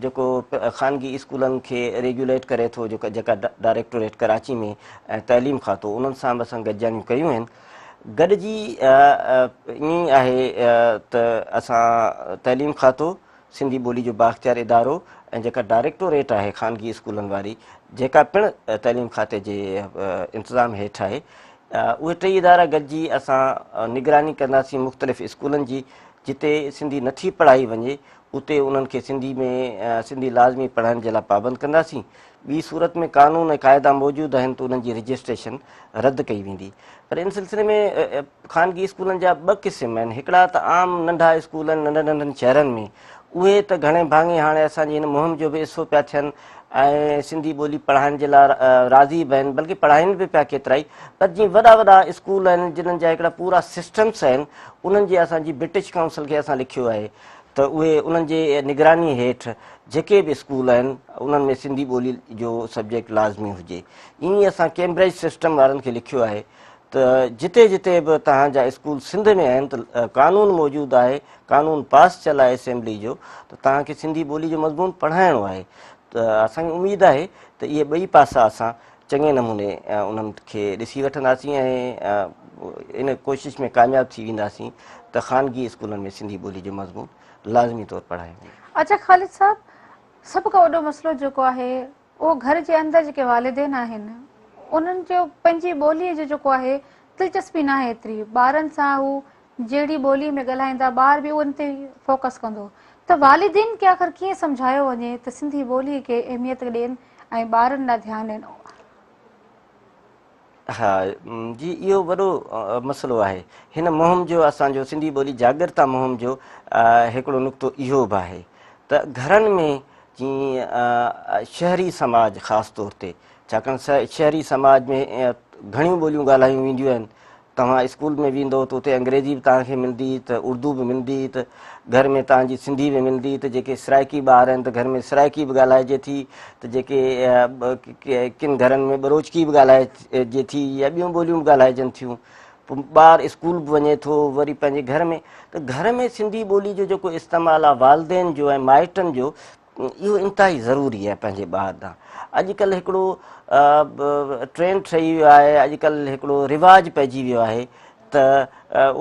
جيڪو خانگي اسڪولن کي ريگيوليٽ ڪري ٿو جيڪا جيڪا ڊائريڪٽوريٽ ڪراچي ۾ ۽ تعليم کاتو انهن سان به اسان گڏجاڻيون ڪيون آهن گڏجي ائين ئي آهي ته اسان تعليم کاتو سنڌي ٻولي جو بااختيار ادارو ۽ جيڪا ڊائريڪٽوريٽ آهي خانگي اسڪولن واري جيڪا پڻ تعليم کاتي جي انتظام هيٺ آهي اهي ٽئي ادارا گڏجي اسان نگراني ڪنداسين مختلف اسڪولن جي جتي سنڌي نٿي پڙهائي وڃي اتي انهن کي سنڌي ۾ سنڌي لازمي پڙهائڻ جي لاء پابند ڪنداسين. ٻي صورت ۾ قانون ۽ قاعدا موجود آهن ته انهن جي رجسٽريشن رد ڪئي ويندي. پر ان سلسلي ۾ خانگي اسڪولن جا ٻه قسم آهن، هڪڙا ته عام ننڍا اسڪول آهن ننڍن ننڍن شهرن ۾ اهي ته گهڻي ڀاڱي هاڻي اسان جي هن مهم جو به حصو پيا ٿين ۽ سنڌي ٻولي پڙهائڻ جي لاء راضي به آهن بلڪه پڙهائين به پيا ڪيترائي پر جيئن وڏا وڏا اسڪول آهن جنهن جا هڪڙا پورا سسٽمس آهن انهن جي اسان جي برٽش ڪائونسل کي اسان لکيو آهي ته اهي انهن جي نگراني هيٺ جيڪي به اسڪول آهن انهن ۾ سنڌي ٻولي جو سبجيڪٽ لازمي هجي. ائين ئي اسان ڪيمبرج سسٽم وارن کي لکيو آهي ته جتي جتي به توهان جا اسڪول سنڌ ۾ آهن ته قانون موجود آهي، قانون پاس ٿيل آهي اسيمبلي جو ته توهان کي سنڌي ٻولي جو مضمون پڙهائڻو آهي ته اسان کي اميد آهي ته اهي ٻئي پاسا اسان چڱي نموني انهن کي ڏسي وٺنداسين ۽ ان ڪوشش ۾ ڪامياب ٿي وينداسين ته خانگي اسڪولن ۾ سنڌي ٻولي جو مضمون لازمي طور پڙهايو وڃي. اچا خالد صاحب سڀ کان وڏو مسئلو جيڪو آهي اهو گهر جي اندر جيڪي والدين آهن انهن جو پنهنجي ٻولي جو جيڪو آهي دلچسپي ناهي ايتري ٻارن سان هو جهڙي ٻولي ۾ ڳالهائيندا ٻار به ان تي فوڪس ڪندو ته والدين کي آخر ڪيئن سمجهايو وڃي ته سنڌي ٻولي کي اهميت ڏين ۽ ٻارن ڏانهن ڌيان ڏين. ها جي اهو وڏو مسئلو آهي هن مهم جو اسان جو سنڌي ٻولي جاڳرتا مهم جو هڪڙو نقطو اهو به آهي ته گهرن ۾ جيئن شهري سماج خاص طور تي ڇاڪاڻ شهري سماج ۾ گهڻيون ٻوليون ڳالهايون وينديون آهن توهان اسڪول ۾ ويندو ته اتي انگريزي به توهان کي ملندي ته اردو به ملندي ته گهر ۾ توهان جي سنڌي به ملندي ته جيڪي سرائڪي ٻار آهن ته گهر ۾ سرائڪي به ڳالهائجي ٿي ته جيڪي ڪن گهرن ۾ ٻروچڪي به ڳالهائجي ٿي يا ٻيون ٻوليون به ڳالهائجن ٿيون پوء ٻار اسڪول به وڃي ٿو وري پنهنجي گهر ۾ ته گهر ۾ سنڌي ٻولي جو جيڪو استعمال آهي والدين جو ۽ مائٽن جو اهو انتهائي ضروري آهي پنهنجي ٻار ڏانهن اڄڪلهه هڪڙو ٽرينڊ ٺهي ويو آهي اڄڪلهه هڪڙو رواج پئجي ويو آهي ته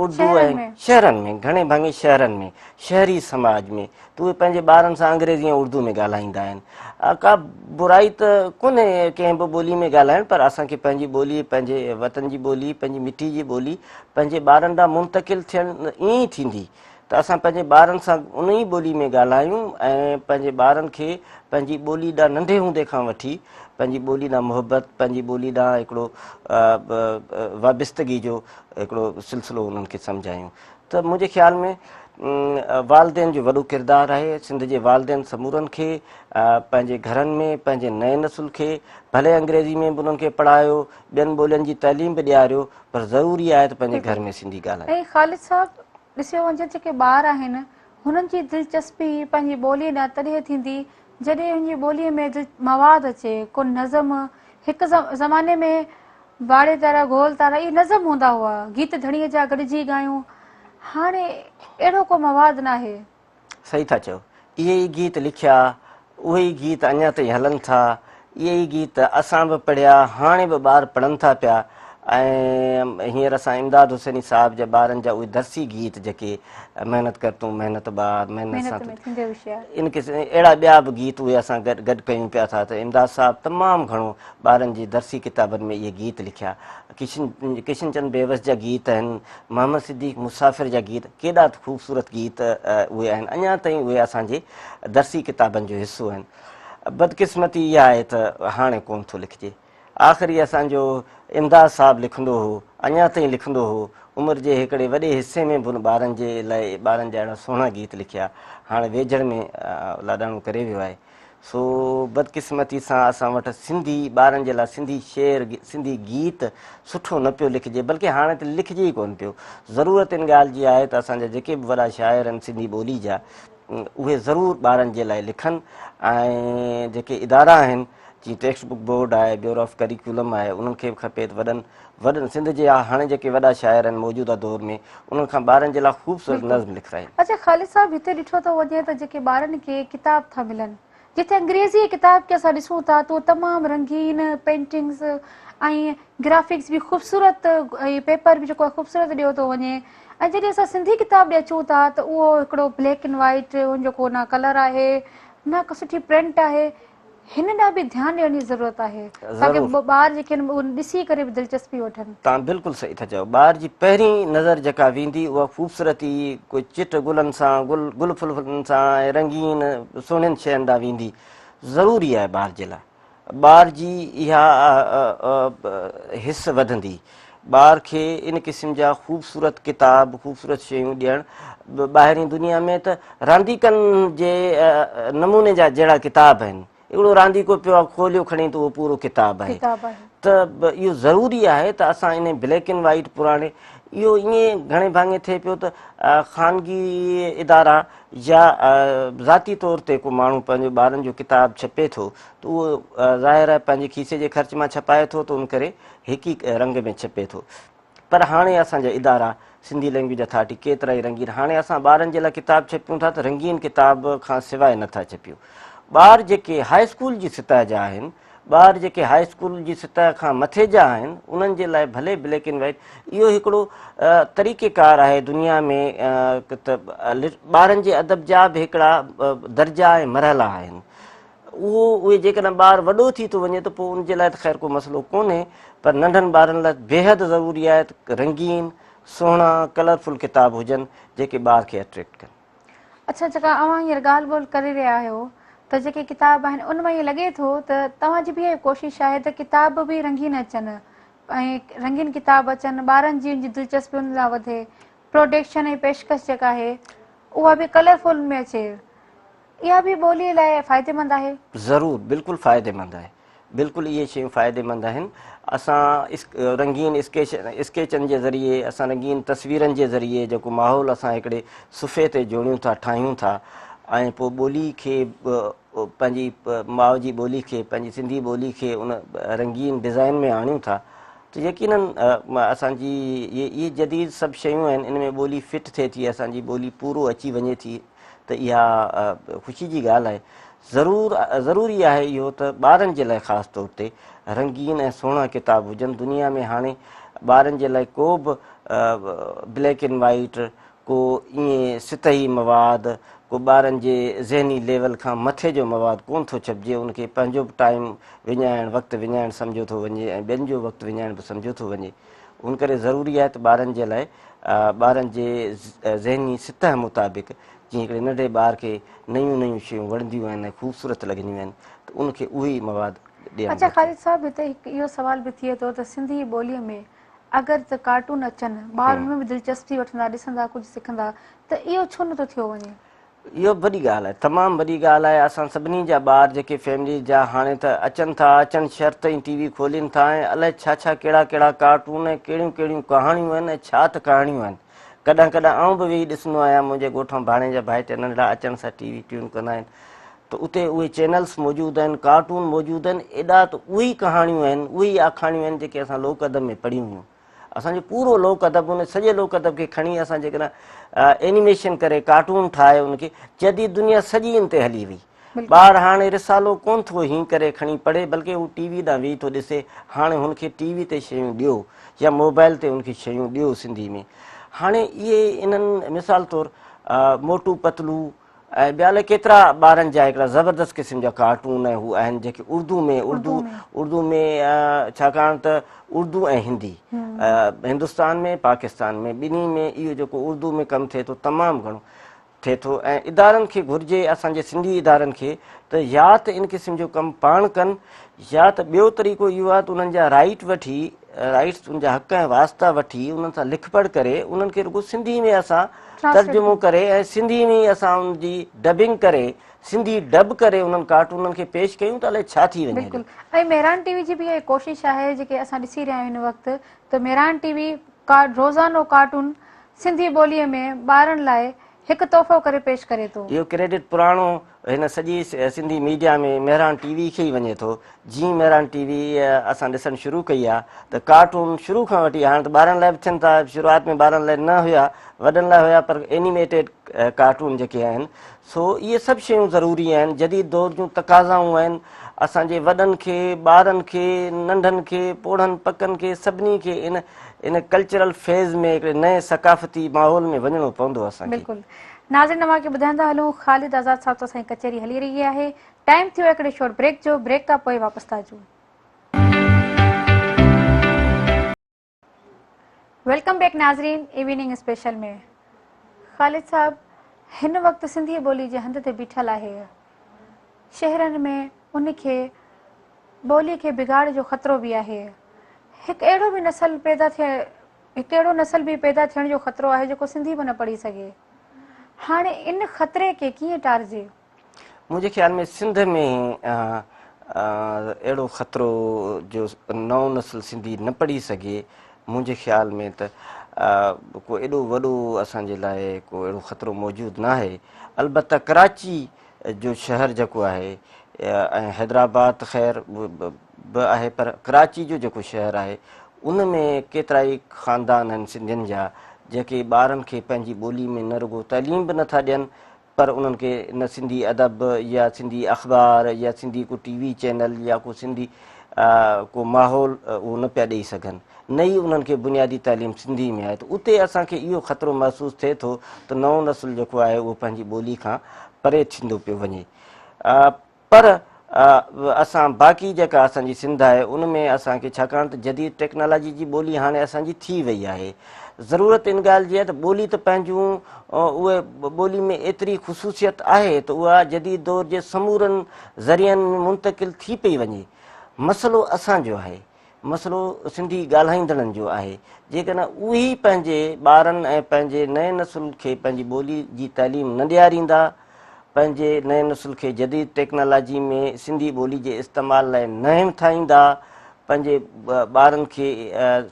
اردو ۽ شهرن ۾ گهڻي ڀاڱي شهرن ۾ شهري سماج ۾ ته اهي پنهنجي ٻارن سان انگريزي ۽ اردو ۾ ڳالهائيندا آهن. ڪا برائي ته ڪونهي ڪنهن به ٻولي ۾ ڳالهائڻ پر اسان کي پنهنجي ٻولي پنهنجي وطن جي ٻولي پنهنجي مٽي جي ٻولي پنهنجي ٻارن ڏانهن منتقل ٿيڻ ائين ئي ٿيندي ته اسان پنهنجي ٻارن سان ان ئي ٻولي ۾ ڳالهايون ۽ پنهنجي ٻارن کي پنهنجي ٻولي ڏانهن ننڍي هوندي کان وٺي پنهنجي ٻولي ڏانهن محبت پنهنجي ٻولي ڏانهن هڪڙو وابستگي جو هڪڙو سلسلو انهن کي سمجهايون ته منهنجي خيال ۾ والدين جو وڏو ڪردار آهي سنڌ جي والدين سمورن کي پنهنجي گهرن ۾ پنهنجي نئين نسل کي ڀلي انگريزي ۾ به انهن کي پڙهايو ٻين ٻولين جي تعليم به ڏياريو پر ضروري آهي ته پنهنجي گهر ۾ سنڌي ڳالهايو. ۽ خالد صاحب ڏسيو وڃجي جيڪي ٻار آهن هنن جي دلچسپي پنهنجي ٻوليء ڏانهن تڏهن ٿيندي جڏهن هن جي ٻوليء ۾ مواد اچي ڪو نظم هڪ زماني ۾ باڙي تارا گول تارا اهي نظم هوندا هئا گيت ڌڻيء جا گڏجي ڳايون هاڻي اهڙو ڪو مواد ناهي. صحيح ٿا چئو. اهي ئي گيت لکيا، اهي ئي گيت اڃا تائين هلن ٿا، اهي ئي گيت اسان به پڙهيا، هاڻي به ٻار پڙهن ٿا پيا ۽ هينئر اسان امداد حسيني صاحب جا ٻارن جا اهي درسي گيت جيڪي محنت ڪر تون محنت ٻار محنت سان تون ان قسم اهڙا ٻيا به گيت اهي اسان گڏ گڏ ڪيون پيا ٿا ته امداد صاحب تمام گهڻو ٻارن جي درسي ڪتابن ۾ اهي گيت لکيا ڪشن ڪشن چند بيوس جا گيت آهن محمد صديق مسافر جا گيت ڪيڏا ته خوبصورت گيت اهي آهن اڃا تائين اهي اسان جي درسي ڪتابن جو حصو آهن بدقسمتي اها آهي ته هاڻي ڪونه ٿو لکجي آخري اسان جو امداد صاحب لکندو هو اڃا تائين لکندو هو عمر جي هڪڙي وڏي حصي ۾ به هن ٻارن جي لاء ٻارن جا اهڙا سهڻا گيت لکيا هاڻي ويجهڙ ۾ لاڏاڻو ڪري ويو آهي سو بدقسمتي سان اسان وٽ سنڌي ٻارن جي لاء سنڌي شعر سنڌي گيت سٺو نه پيو لکجي بلڪه هاڻي ته لکجي ئي ڪونه پيو. ضرورت ان ڳالهه جي آهي ته اسان جا جيڪي به وڏا شاعر آهن سنڌي ٻولي جا اهي ضرور ٻارن جي لاء لکن ۽ جيڪي ادارا آهن جيئن ٽيڪسٽ بڪ بورڊ آهي بيورو آف ڪريڪيولم آهي انهن کي به کپي ته وڏن وڏن سنڌ جي هاڻي جيڪي وڏا شاعر آهن موجوده دور ۾ انهن کان ٻارن جي لاء خوبصورت نظم لکرائين. اڇا خالد صاحب هتي ڏٺو ٿو وڃي ته جيڪي ٻارن کي ڪتاب ٿا ملن جتي انگريزي ڪتاب کي اسان ڏسون ٿا ته اهو تمام رنگين پينٽنگز ۽ گرافڪس به خوبصورت ۽ پيپر به جيڪو آهي خوبصورت ڏيو ٿو وڃي ۽ جڏهن اسان سنڌي ڪتاب ڏي اچون ٿا ته اهو هڪڙو بليڪ اينڊ وائيٽ ان جو ڪو نه ڪلر آهي نه ڪو سٺي پرنٽ آهي هن ڏانهن به ڌيان ڏيڻ جي ضرورت آهي تاڪه ٻار جيڪي آهن اهي ڏسي ڪري به دلچسپي وٺن. توهان بلڪل صحيح ٿا چئو ٻار جي پهرين نظر جيڪا ويندي اها خوبصورتي ڪوئي چٽ گلن سان گل گل ڦلن سان ۽ رنگين سهڻين شين ڏانهن ويندي ضروري آهي ٻار جي لاء ٻار جي اها حس وڌندي ٻار کي ان قسم جا خوبصورت ڪتاب خوبصورت شيون ڏيڻ ٻاهرين دنيا ۾ ته رانديڪن جي نموني جا جهڙا ڪتاب آهن اهڙو رانديڪو پيو آهي کوليو کڻي ته اهو پورو ڪتاب آهي ته اهو ضروري آهي ته اسان ان بليڪ اينڊ وائيٽ پراڻي اهو ائين گهڻي ڀاڱي ٿئي پيو ته خانگي ادارا يا ذاتي طور تي ڪو ماڻهو پنهنجو ٻارن جو ڪتاب ڇپي ٿو ته اهو ظاهر آهي پنهنجي کيسي جي خرچ مان ڇپائي ٿو ته ان ڪري هڪ ئي رنگ ۾ ڇپي ٿو پر هاڻي اسان جا ادارا سنڌي لينگويج اٿارٽي ڪيترا ئي رنگين هاڻي اسان ٻارن جي لاء ڪتاب ڇپيون ٿا ته رنگين ڪتاب کان سواء نٿا ڇپيون ٻار جيڪي هاء اسڪول جي سطح جا آهن ٻار جيڪي هاء اسڪول جي سطح کان مٿي جا آهن انهن جي لاء ڀلي بليڪ اينڊ وائيٽ اهو هڪڙو طريقي ڪار آهي دنيا ۾ ته ٻارن جي ادب جا به هڪڙا درجا ۽ مرحلا آهن اهو اهي جيڪڏهن ٻار وڏو ٿي ٿو وڃي ته پوء ان جي لاء ته خير ڪو مسئلو ڪونهي پر ننڍن ٻارن لاء بيحد ضروري آهي ته رنگين سهڻا ڪلرفل ڪتاب هجن جيڪي ٻار کي اٽريڪٽ ڪن. اڇا جيڪا اوهان هينئر ڳالهه ٻولهه ڪري رهيا آهيو ته جيڪي ڪتاب آهن ان مان ائين لڳي ٿو ته توهان جي به اها ڪوشش آهي ته ڪتاب به رنگين اچن ۽ رنگين ڪتاب اچن ٻارن جي ان جي دلچسپي ان لاء وڌي پروڊڪشن ۽ پيشڪش جيڪا آهي اها به ڪلرفل ۾ اچي اها به ٻوليء لاء فائديمند آهي؟ ضرور بلڪل فائديمند آهي. بلڪل اهي شيون فائديمند آهن. اسان رنگين اسڪيچن جي ذريعي اسان رنگين تصويرن جي ذريعي جيڪو ماحول اسان هڪڙي صفحي تي جوڙيون ٿا ٺاهيون ٿا ۽ پوء ٻولي کي پنهنجي ماء جي ٻولي کي پنهنجي سنڌي ٻولي کي ان رنگين ڊزائن ۾ آڻيون ٿا ته يقينن اسان جي اهي جديد سڀ شيون آهن ان ۾ ٻولي فٽ ٿئي ٿي اسان جي ٻولي پورو اچي وڃي ٿي ته اها خوشي جي ڳالهه آهي. ضرور ضروري آهي اهو ته ٻارن جي لاء خاص طور تي رنگين ۽ سهڻا ڪتاب هجن. دنيا ۾ هاڻي ٻارن جي لاء ڪو به بليڪ اينڊ وائيٽ ڪو ائين سطحي مواد ڪو ٻارن جي ذهني ليول کان مٿي جو مواد ڪونه ٿو ڇپجي ان کي پنهنجو به ٽائيم وڃائڻ وقت وڃائڻ سمجهيو ٿو وڃي ۽ ٻين جو وقت وڃائڻ به سمجهيو ٿو وڃي ان ڪري ضروري آهي ته ٻارن جي لاء ٻارن جي ذهني سطح مطابق جيئن هڪڙي ننڍي ٻار کي نيون نيون شيون وڻنديون آهن ۽ خوبصورت لڳنديون آهن ته ان کي اهي ئي مواد ڏيڻ اڇا گهرجي. خالد صاحب هتي هڪ اهو سوال به ٿئي ٿو ته سنڌي ٻوليء ۾ اگر ته ڪارٽون اچن ٻار ان ۾ به دلچسپي وٺندا ڏسندا ڪجهه سکندا ته اهو ڇو نٿو ٿيو وڃي؟ اهو به وڏي ڳالهه آهي تمام وڏي ڳالهه آهي اسان سڀني جا ٻار جيڪي فيملي جا هاڻي ته اچن ٿا اچڻ شرط ئي ٽي وي کولين ٿا ۽ الائي ڇا ڇا ڪهڙا ڪهڙا ڪارٽون ۽ ڪهڙيون ڪهڙيون ڪهاڻيون آهن ۽ ڇا ته ڪهاڻيون آهن ڪڏهن ڪڏهن آئون به ويهي ڏسندو آهيان منهنجي ڳوٺان ڀاڻيجا ڀائٽيا ننڍڙا اچڻ سان ٽي وي ٽيون ڪندا آهن ته اتي اهي چينلس موجود آهن ڪارٽون موجود آهن ايڏا ته اهي ئي ڪهاڻيون آهن اهي ئي آکاڻيون آهن جيڪي اسان لوڪ ادب ۾ پڙهيون هيون اسان جو پورو لوڪ ادب ان سڄي لوڪ ادب کي کڻي اسان جيڪڏهن اينيميشن ڪري ڪارٽون ٺاهي ان کي جديد دنيا سڄي ان تي هلي وئي ٻار هاڻي رسالو ڪون ٿو هين ڪري کڻي پڙهي بلڪه هو ٽي وي ڏانهن ويهي ٿو ڏسي هاڻي هن کي ٽي وي تي شيون ڏيو يا موبائل تي هن کي شيون ڏيو سنڌي ۾ هاڻي اهي انهن مثال طور موٽو پتلو ۽ ٻيا الائي ڪيترا ٻارن جا هڪڙا زبردست قسم جا ڪارٽون ۽ هو آهن جيڪي اردو ۾ اردو اردو ۾ ڇاڪاڻ ته اردو ۽ هندي هندستان ۾ پاڪستان ۾ ٻنهي ۾ اهو جيڪو اردو ۾ ڪم ٿئي ٿو تمام گهڻو ٿئي ٿو ۽ ادارن کي گهرجي اسان جي سنڌي ادارن کي ته يا ته ان قسم جو ڪم پاڻ ڪن يا ته ٻيو طريقو اهو آهي ته انهن جا رائيٽ وٺي رائيٽس ان جا حق ۽ واسطا وٺي انهن سان لک پڙهه ڪري انهن کي رڳو سنڌي ۾ اسان ترجمو ڪري ۽ سنڌي ۾ ئي اسان ان جي ڊبنگ ڪري سنڌي ڊب ڪري انهن ڪارٽونن کي پيش ڪيون ته الائي ڇا ٿي وڃي بلڪل ۽ مهراڻ ٽي وي جي به اها ڪوشش آهي جيڪي اسان ڏسي رهيا آهيون هن وقت ته مهراڻ ٽي وي روزانو ڪارٽون سنڌي ٻوليء ۾ ٻارن لاء هڪ تحفو ڪري پيش ڪري ٿو. اهو ڪريڊٽ پراڻو هن سڄي سنڌي ميڊيا ۾ مهراڻ ٽي وي کي ئي وڃي ٿو. جيئن مهراڻ ٽي وي اسان ڏسڻ شروع ڪئي آ ته ڪارٽون شروع کان وٺي هاڻ ته ٻارن لاء به ٿين ٿا شروعات ۾ ٻارن لاء نه هيا وڏن لاء هيا پر اينيميٽيڊ ڪارٽون جيڪي آهن سو اهي سڀ شيون ضروري آهن جديد دور جون تقاضائون آهن اسان جي وڏن کي ٻارن کي ننڍن کي پوڙهن پڪن کي سڀني کي ان ان ڪلچرل فيز ۾ هڪڙي نئين ثقافتي ماحول ۾ وڃڻو پوندو اسان کي. بلڪل ناظرين اوهان کي ٻڌائيندا هلون خالد آزاد صاحب سان اسان جي ڪچهري هلي رهي آهي ٽائيم ٿيو آهي هڪڙي شارٽ بريڪ جو بريڪ کان پوء واپس ٿا اچون. Welcome back ناظرين ايوننگ اسپيشل ۾ خالد صاحب هن وقت سنڌي ٻولي جي هنڌ تي بيٺل آهي شهرن ۾ ان کي ٻولي کي بگاڙ جو خطرو به آهي هڪ اهڙو به نسل پيدا ٿي هڪ اهڙو نسل به پيدا ٿيڻ جو خطرو آهي جيڪو سنڌي به نه پڙهي سگهي هاڻي ان خطري کي ڪيئن ٽارجي؟ منهنجي خيال ۾ سنڌ ۾ اهڙو خطرو جو نئون نسل سنڌي نه پڙهي سگهي منهنجي خيال ۾ ته ڪو ايڏو وڏو اسان جي لاء ڪو اهڙو خطرو موجود ناهي البته ڪراچي جو شهر جيڪو آهي ۽ حيدرآباد ته خير به آهي پر ڪراچي جو جيڪو شهر آهي ان ۾ ڪيترائي خاندان آهن سنڌين جا جيڪي ٻارن کي پنهنجي ٻولي ۾ نه رڳو تعليم به نٿا ڏين پر انهن کي نه سنڌي ادب يا سنڌي اخبار يا سنڌي ڪو ٽي وي چينل يا ڪو سنڌي ڪو ماحول اهو نه پيا ڏيئي سگهن نه ئي انهن کي بنيادي تعليم سنڌي ۾ آهي ته اتي اسان کي اهو خطرو محسوس ٿئي ٿو ته نئون نسل جيڪو آهي اهو پنهنجي ٻولي کان پري ٿيندو پيو وڃي پر اسان باقي جيڪا اسان جي سنڌ آهي ان ۾ اسان کي ڇاڪاڻ ته جديد ٽيڪنالاجي جي ٻولي هاڻي اسان جي ٿي وئي آهي ضرورت ان ڳالهه جي آهي ته ٻولي ته پنهنجون اهي ٻولي ۾ ايتري خصوصيت آهي ته اها جديد دور جي سمورن ذريعن ۾ منتقل ٿي پئي وڃي مسئلو اسان جو آهي مسئلو سنڌي ڳالهائيندڙن جو آهي، جيڪڏهن اهي ئي پنهنجي ٻارن ۽ پنهنجي نئين نسل کي پنهنجي ٻولي جي تعليم نه ڏياريندا، پنهنجي نئين نسل کي جديد ٽيڪنالاجي ۾ سنڌي ٻولي جي استعمال لاء نه همٿائيندا، پنهنجي ٻارن کي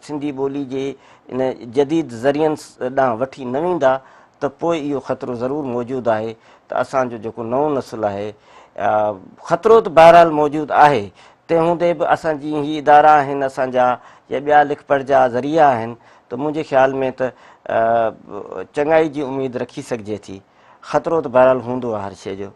سنڌي ٻولي جي ان جديد ذريعن ڏانهن وٺي نه ويندا ته پوء اهو خطرو ضرور موجود آهي ته اسان جو جيڪو نئون نسل آهي، خطرو ته بهرحال موجود آهي تنهن هوندي به اسان جي هي ادارا آهن اسان جا يا ٻيا لک پڙهه جا ذريعا آهن ته منهنجي خيال ۾ ته چڱائي جي اميد رکي سگهجي ٿي. خطرو ته بهرحال هوندو آهي هر شيء جو.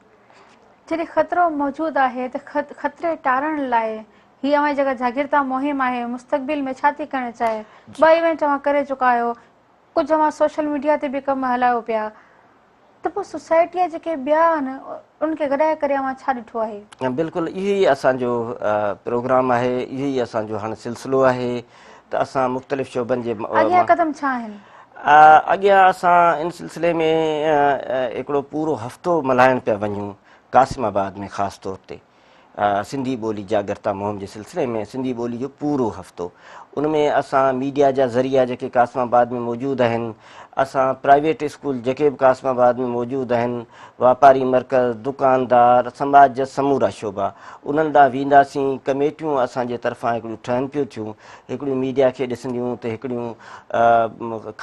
جڏهن خطرو موجود آهي ته خطري ٽارڻ لاء هي اوهان جي جيڪا جاڳرتا مهم آهي مستقبل ۾ ڇا ٿي ڪرڻ چاهي؟ ٻه ايونٽ اوهان ڪري چڪا آهيو. ڪجهه اوهان سوشل ميڊيا تي به ڪم هلايو پيا ته پوء سوسائٽي جا جيڪي ٻيا آهن انهن کي گڏائي ڪري اوهان ڇا ڏٺو آهي؟ بلڪل اهو ئي اسان جو پروگرام آهي، اهو ئي اسان جو هاڻ سلسلو آهي ته اسان مختلف شعبن جي اڳيان قدم ڇا آهن؟ اڳيان اسان ان سلسلي ۾ هڪڙو پورو هفتو ملهائڻ پيا وڃون قاسم آباد ۾ خاص طور تي. سنڌي ٻولي جاڳرتا مهم جي سلسلي ۾ سنڌي ٻولي جو پورو هفتو ان ۾ اسان ميڊيا جا ذريعا جيڪي قاسم آباد ۾ موجود آهن اسان پرائيويٽ اسڪول جيڪي به قاسم آباد ۾ موجود آهن واپاري مرڪز دڪاندار سماج جا سمورا شعبا انهن ڏانهن وينداسين ڪميٽيون اسان جي طرفان هڪڙيون ٺهن پيون ٿيون هڪڙيون ميڊيا کي ڏسنديون ته هڪڙيون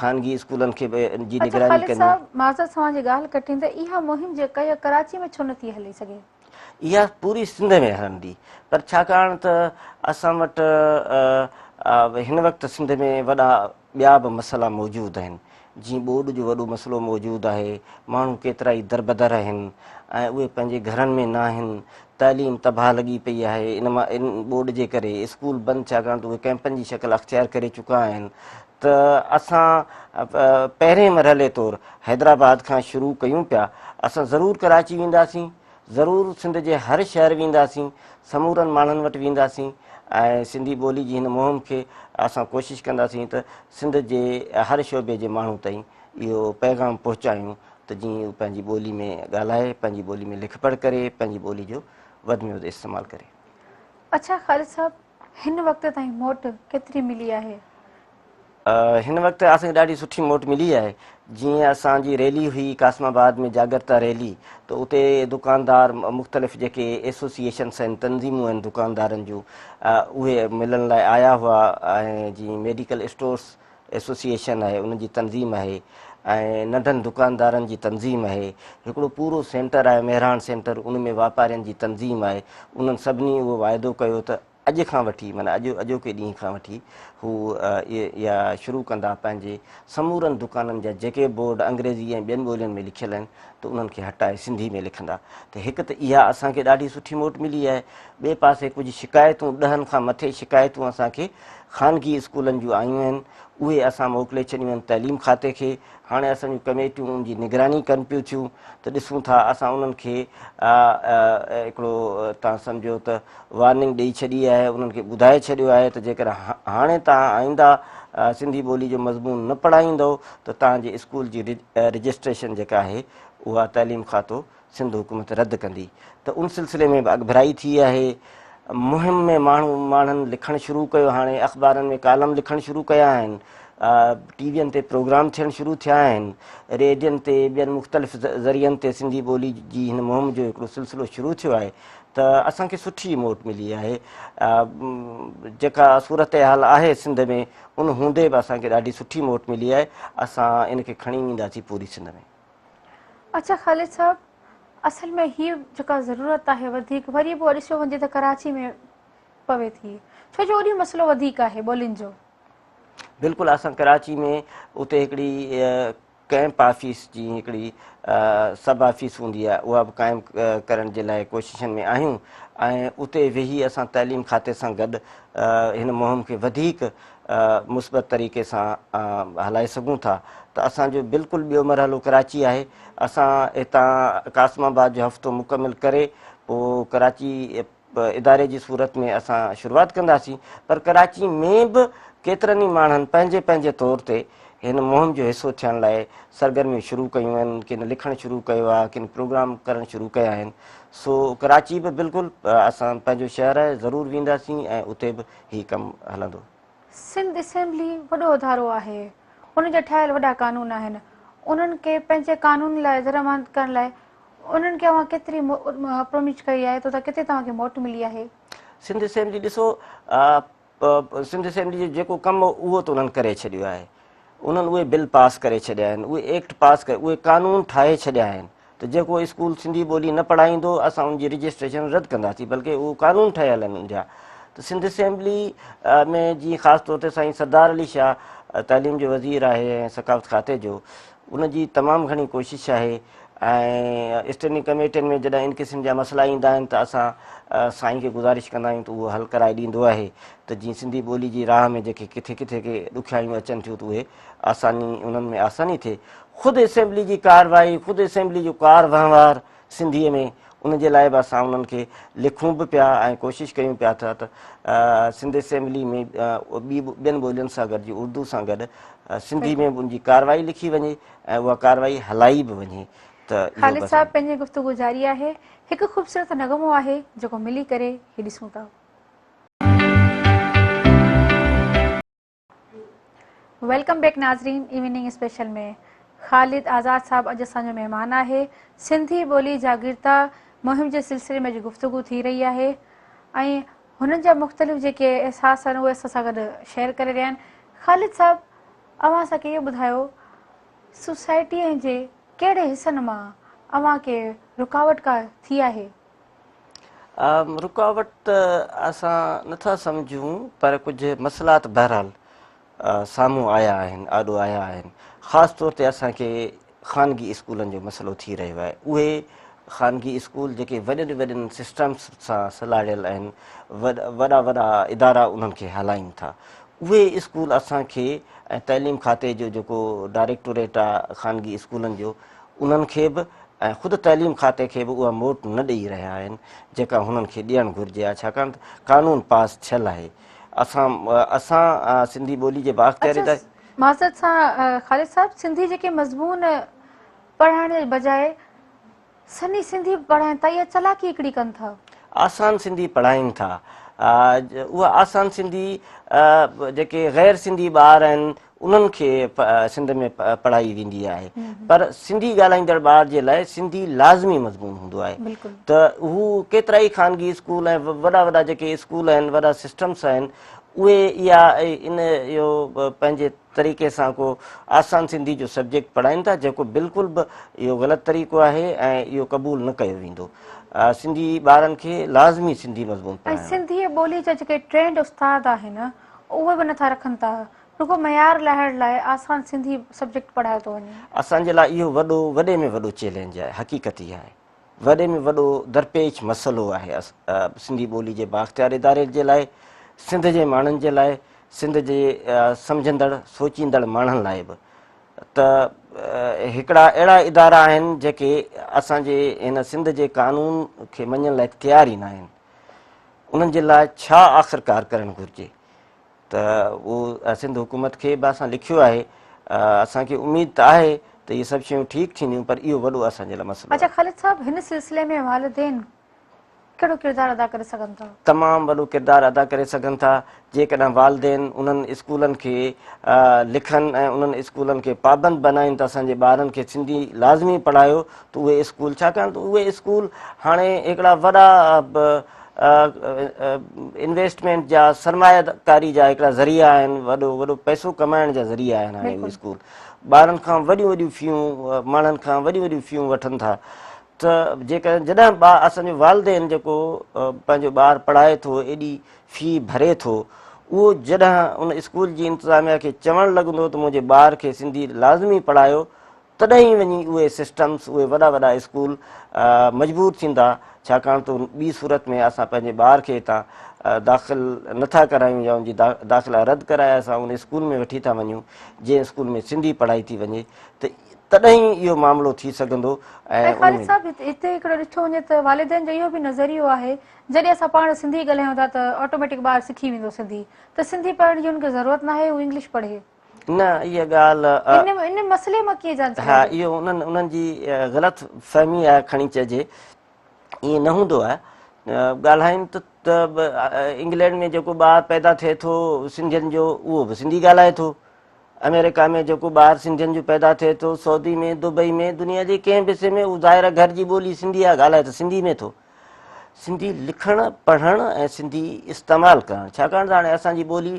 خانگي اسڪولن کي به جي اچا نگراني خالد ڪنديون. صاحب معذرت سان اوهان جي ڳالهه ڪٽيندي اها مهم جيڪا اها ڪراچي ۾ ڇو نٿي هلي سگهي؟ اها پوري سنڌ ۾ هلندي پر ڇاڪاڻ ته اسان وٽ هن وقت سنڌ ۾ وڏا ٻيا به مسئلا موجود آهن جيئن ٻوڏ جو وڏو مسئلو موجود آهي ماڻهو ڪيترائي دربدر آهن ۽ اهي پنهنجي گهرن ۾ ناهن تعليم تباهه لڳي پئي آهي ان مان ان ٻوڏ جي ڪري اسڪول بند ڇاڪاڻ ته اهي ڪئمپن جي شڪل اختيار ڪري چڪا آهن ته اسان پهرين مرحلي طور حيدرآباد کان شروع ڪيون پيا، اسان ضرور ڪراچي وينداسين، ضرور سنڌ جي هر شهر وينداسين، سمورن ماڻهن وٽ وينداسين ۽ سنڌي ٻولي جي هن مهم کي اسان ڪوشش ڪنداسين ته سنڌ جي هر شعبي جي ماڻهو تائين اهو پيغام پهچايون ته جيئن هو پنهنجي ٻولي ۾ ڳالهائي، پنهنجي ٻولي ۾ لک پڙهه ڪري، پنهنجي ٻولي جو وڌ ۾ وڌ استعمال ڪري. اڇا خالد صاحب هن وقت تائين موٽ ڪيتري ملي آهي؟ هن وقت اسان کي ڏاڍي سٺي موٽ ملي آهي. جيئن اسان جي ريلي هئي قاسم آباد ۾ جاڳرتا ريلي ته اتي دڪاندار مختلف جيڪي ايسوسيئيشنس آهن تنظيمون آهن دڪاندارن جون اهي ملڻ لاء آيا هئا ۽ جيئن ميڊيڪل اسٽورس ايسوسيئيشن آهي ان جي تنظيم آهي ۽ ننڍن دڪاندارن جي تنظيم آهي هڪڙو پورو سينٽر آهي مهراڻ سينٽر ان ۾ واپارين جي تنظيم آهي انهن سڀني اهو واعدو ڪيو ته اڄ کان وٺي معنيٰ اڄ اڄوڪي ڏينهن کان وٺي هو اها شروع ڪندا پنهنجي سمورن دڪانن جا جيڪي بورڊ انگريزي ۽ ٻين ٻولين ۾ لکيل آهن ته انهن کي هٽائي سنڌي ۾ لکندا ته هڪ ته اها اسان کي ڏاڍي سٺي موٽ ملي آهي ٻئي پاسي ڪجهه شڪايتون ڏهن کان مٿي شڪايتون اسان کي خانگي اسڪولن جون آيون آهن اهي اسان موڪلي ڇڏيون آهن تعليم کاتي کي هاڻي اسان جون ڪميٽيون ان جي نگراني ڪن پيون ٿيون ته ڏسون ٿا اسان انهن کي هڪڙو تان سمجهو ته وارننگ ڏئي ڇڏي آهي انهن کي ٻڌائي ڇڏيو آهي ته جيڪڏهن هاڻي تان آئنده سنڌي ٻولي جو مضمون نه پڙهائيندؤ ته تان جي اسڪول جي رجسٽريشن جيڪا آهي اها تعليم کاتو سنڌ حڪومت رد ڪندي ته ان سلسلي ۾ به اڳڀرائي ٿي آهي. مهم ۾ ماڻهو ماڻهن لکڻ شروع ڪيو هاڻي اخبارن ۾ ڪالم لکڻ شروع ڪيا آهن ٽي وين تي پروگرام ٿيڻ شروع ٿيا آهن ريڊين تي ٻين مختلف ذريعن تي سنڌي ٻولي جي هن مهم جو هڪڙو سلسلو شروع ٿيو آهي ته اسان کي سٺي موٽ ملي آهي جيڪا صورتحال آهي سنڌ ۾ ان هوندي به اسان کي ڏاڍي سٺي موٽ ملي آهي اسان ان کي کڻي وينداسين پوري سنڌ ۾. اڇا خالد صاحب اصل ۾ هي جيڪا ضرورت آهي وڌيڪ وري به ڏسيو وڃي ته ڪراچي ۾ پوي ٿي ڇو جو اوڏي مسئلو وڌيڪ آهي ٻولين جو. بلڪل اسان ڪراچي ۾ اتي هڪڙي ڪئمپ آفيس جي هڪڙي سب آفيس هوندي آهي اها به قائم ڪرڻ جي لاء ڪوششن ۾ آهيون ۽ اتي ويهي اسان تعليم کاتي سان گڏ هن مهم کي وڌيڪ مثبت طريقي سان هلائي سگهون ٿا ته اسان جو بلڪل ٻيو مرحلو ڪراچي آهي اسان هتان قاسم آباد جو هفتو مڪمل ڪري پوء ڪراچي اداري جي صورت ۾ اسان شروعات ڪنداسين پر ڪراچي ۾ به ڪيترن ئي ماڻهن پنهنجي پنهنجي طور تي هن مهم جو حصو ٿيڻ لاء سرگرميون شروع ڪيون آهن ڪن لکڻ شروع ڪيو آهي ڪن پروگرام ڪرڻ شروع ڪيا آهن سو ڪراچي به بلڪل اسان پنهنجو شهر آهي ضرور وينداسين ۽ اتي به هي ڪم هلندو. سنڌ اسيمبلي وڏو ادارو آهي، ان جا ٺاهيل وڏا قانون آهن، انهن کي پنهنجي قانون لاء ضررمند ڪرڻ لاء انهن کي اوهان ڪيتري اپروچ ڪئي آهي ته ڪٿي توهان کي موٽ ملي آهي؟ سنڌ اسيمبلي ڏسو سنڌ اسيمبلي جو جيڪو ڪم هو اهو ته انهن ڪري ڇڏيو آهي، انهن اهي بل پاس ڪري ڇڏيا آهن، اهي ايڪٽ پاس ڪري اهي قانون ٺاهي ڇڏيا آهن ته جيڪو اسڪول سنڌي ٻولي نه پڙهائيندو اسان ان جي رجسٽريشن رد ڪنداسين بلڪه اهو قانون ٺهيل آهن ان جا ته سنڌ اسيمبلي ۾ جي خاص طور تي سائين سردار علي شاهه تعليم جو وزير آهي ۽ ثقافت کاتي جو ان جي تمام گهڻي ڪوشش آهي ۽ اسٽينڊنگ ڪميٽين ۾ جڏهن ان قسم جا مسئلا ايندا آهن ته اسان سائين کي گذارش ڪندا آهيون ته اهو حل ڪرائي ڏيندو آهي ته جيئن سنڌي ٻولي جي راهه ۾ جيڪي ڪٿي ڪٿي ڪي ڏکيائيون اچن ٿيون ته اهي آساني انهن ۾ آساني ٿئي. خود اسيمبلي جي ڪارروائي، خود اسيمبلي جو ڪار وهنوار سنڌيء ۾ ان جي لاء به اسان انهن کي لکون به پيا ۽ ڪوشش ڪيون پيا ٿا ته سنڌ اسيمبلي ۾ ٻي ٻين ٻولين سان گڏ جي اردو سان گڏ سنڌي ۾ به ان جي ڪارروائي لکي وڃي ۽ اها ڪارروائي هلائي به وڃي ته اهو خالد بس صاحب پنهنجي گفتگو جاري آهي هڪ خوبصورت نغمو آهي جيڪو ملي ڪري هي ڏسون ٿا. Welcome back ناظرين ايوننگ اسپيشل ۾ خالد آزاد صاحب اڄ اسان جو مهمان آهي سنڌي ٻولي جاگرتا مهم جي سلسلي ۾ اڄ گفتگو ٿي رهي آهي ۽ هنن جا مختلف جيڪي احساس آهن اهي اسان سان گڏ شيئر ڪري رهيا آهن خالد صاحب اوهان اسان کي اهو ٻڌايو سوسائٽي جي ڪهڙي حصن مان اوهان کي رڪاوٽ ڪا ٿي آهي؟ رڪاوٽ ته اسان نٿا سمجهون پر ڪجهه مسئلا ته بهرحال سامهون آيا آهن، آڏو آيا آهن. خاص طور تي اسان کي خانگي اسڪولن جو مسئلو ٿي رهيو آهي. اهي خانگي اسڪول جيڪي وڏين وڏين سسٽمس سان سلهاڙيل آهن، وڏا وڏا ادارا انهن کي هلائين ٿا. اهي اسڪول اسان کي ۽ تعليم کاتي جو جيڪو ڊائريڪٽوريٽ آهي خانگي اسڪولن جو انهن کي به ۽ خود تعليم کاتي کي به اها موٽ نه ڏئي رهيا آهن جيڪا هنن کي ڏيڻ گهرجي ها ڇاڪاڻ ته قانون پاس ٿيل آهي اسان اسان سنڌي ٻولي جي بااختيار اچا معذرت سان خالد صاحب سنڌي جيڪي مضمون پڙهائڻ جي بجاء سنهي سنڌي به پڙهائين ٿا اها چالاڪي هڪڙي ڪن ٿا. آسان سنڌي پڙهائين ٿا اها آسان سنڌي جيڪي غير سنڌي ٻار آهن انهن کي سنڌ ۾ پڙهائي ويندي آهي پر سنڌي ڳالهائيندڙ ٻار جي لاء سنڌي لازمي مضمون هوندو آهي ته هو ڪيترائي خانگي اسڪول ۽ وڏا وڏا جيڪي اسڪول آهن وڏا سسٽمس آهن اهي اها ان اهو پنهنجي طريقي سان ڪو آسان سنڌي جو سبجيڪٽ پڙهائين ٿا جيڪو بلڪل به اهو غلط طريقو آهي ۽ اهو قبول نه ڪيو ويندو سنڌي ٻارن کي لازمي سنڌي مضمون ۽ پڙهائڻو. سنڌي ٻولي جا جيڪي ٽرينڊ استاد آهن اهي به نٿا رکن ٿا رڳو معيار لاهڻ لاء آسان سنڌي سبجيڪٽ پڙهايو ٿو وڃي. اسان جي لاء اهو وڏو وڏي ۾ وڏو چئلينج آهي حقيقت اها آهي وڏي ۾ وڏو درپيش مسئلو آهي سنڌي ٻولي جي بااختيار اداري جي لاء سنڌ جي ماڻهن جي لاء سنڌ جي سمجهندڙ سوچيندڙ ماڻهن لاء به ته هڪڙا اهڙا ادارا آهن جيڪي اسان جي هن سنڌ جي قانون کي مڃڻ لاء تيار ئي ناهن انهن جي لاء ڇا آخرڪار ڪرڻ گهرجي ته اهو سنڌ حڪومت کي به اسان لکيو آهي اسان کي اميد ته آهي ته اهي سڀ شيون ٺيڪ ٿينديون پر اهو وڏو اسان جي لاء مسئلو اچا خالد صاحب هن سلسلي ۾ والدين ڪهڙو ڪردار ادا ڪري سگهن ٿا؟ تمام وڏو ڪردار ادا ڪري سگهن ٿا جيڪڏهن والدين انهن اسڪولن کي لکن ۽ انهن اسڪولن کي پابند بنائين ته اسان جي ٻارن کي سنڌي لازمي پڙهايو ته اهي اسڪول ڇاڪاڻ ته اهي اسڪول هاڻي هڪڙا وڏا انويسٽمينٽ جا سرمايه ڪاري جا هڪڙا ذريعا آهن وڏو وڏو پئسو ڪمائڻ جا ذريعا آهن هاڻي اهي اسڪول ٻارن کان وڏيون وڏيون فيون ماڻهن کان وڏيون وڏيون فيون وٺن ٿا ته جيڪڏهن جڏهن ٻا اسان جو والدين جيڪو پنهنجو ٻار پڙهائي ٿو ايڏي في ڀري ٿو اهو جڏهن ان اسڪول جي انتظاميا کي چوڻ لڳندو ته منهنجي ٻار کي سنڌي لازمي پڙهايو تڏهن ئي وڃي اهي سسٽمس اهي وڏا وڏا اسڪول مجبور ٿيندا ڇاڪاڻ ته ٻي صورت ۾ اسان پنهنجي ٻار کي هتان داخل نٿا ڪرايون يا ان جي داخلا رد ڪرائي اسان ان اسڪول ۾ وٺي ٿا وڃون جنهن اسڪول ۾ سنڌي پڙهائي ٿي وڃي ته تڏهن ئي اهو معاملو ٿي سگهندو ۽ خالد صاحب هتي هڪڙو ڏٺو وڃي ته والدين جو اهو به نظريو آهي جڏهن اسان پاڻ سنڌي ڳالهايون ٿا ته آٽوميٽڪ ٻار سکي ويندو سنڌي ته سنڌي پڙهڻ جي ان کي ضرورت ناهي هو انگلش پڙهي. نه اها ڳالهه ان ان مسئلي مان ڪيئن جان ها اهو انهن انهن جي غلط فهمي آهي کڻي چئجي ائين نه هوندو آهي ڳالهائين ته انگلينڊ ۾ جيڪو ٻار پيدا ٿئي ٿو سنڌين جو اهو به سنڌي ڳالهائي ٿو آمريڪا ۾ جيڪو ٻار سنڌين جو پيدا ٿئي ٿو سعودي ۾ دبئي ۾ دنيا جي ڪنهن به حصي ۾ اهو ظاهر آهي گهر جي ٻولي سنڌي آهي ڳالهائي ته سنڌي ۾ ٿو سنڌي لکڻ، پڙهڻ ۽ سنڌي استعمال ڪرڻ ڇاڪاڻ ته هاڻي اسان جي ٻولي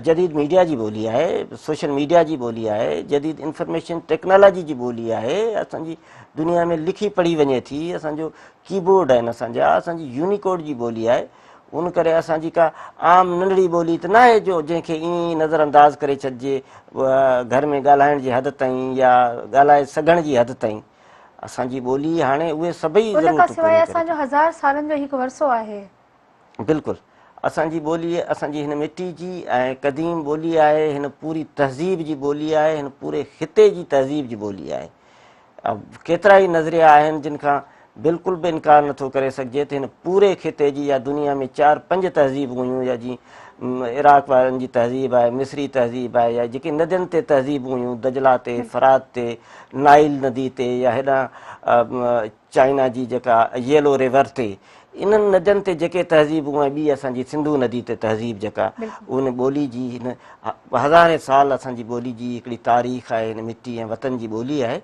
جديد ميڊيا جي ٻولي آهي، سوشل ميڊيا جي ٻولي آهي، جديد انفارميشن ٽيڪنالاجي جي ٻولي آهي، اسان جي دنيا ۾ لکي پڙهي وڃي ٿي، اسان جو ڪيبورڊ آهن اسان جا، اسان جي يونيڪوڊ جي ٻولي آهي، ان ڪري اسان جي ڪا عام ننڍڙي ٻولي ته ناهي جو جنهن کي ائين ئي نظر انداز ڪري ڇڏجي گهر ۾ ڳالهائڻ جي حد تائين يا ڳالهائي سگهڻ جي حد تائين. اسان جي ٻولي هاڻي اهي سڀئي ان کان سواء اسان جو هزار سالن جو هڪ ورثو آهي. بلڪل اسان جي ٻولي اسان جي هن مٽي جي ۽ قديم ٻولي آهي، هن پوري تهذيب جي ٻولي آهي، هن پوري خطي جي تهذيب جي ٻولي آهي. ڪيترا ئي نظريا آهن جن کان بلڪل به انڪار نٿو ڪري سگهجي ته هن پوري خطي جي يا دنيا ۾ چار پنج تهذيبون هيون يا جيئن عراق وارن جي تهذيب آهي، مصري تهذيب آهي يا جيڪي ندين تي تهذيبون هيون دجله تي، فرات تي، نائل ندي تي يا هيڏانهن چائنا جي جيڪا ييلو ريور تي انهن ندين تي جيڪي تهذيبون ۽ ٻي اسان جي سنڌو ندي تي تهذيب جيڪا ان ٻولي جي هن هزارين سال اسان جي ٻولي جي هڪڙي تاريخ آهي هن مٽي ۽ وطن جي ٻولي آهي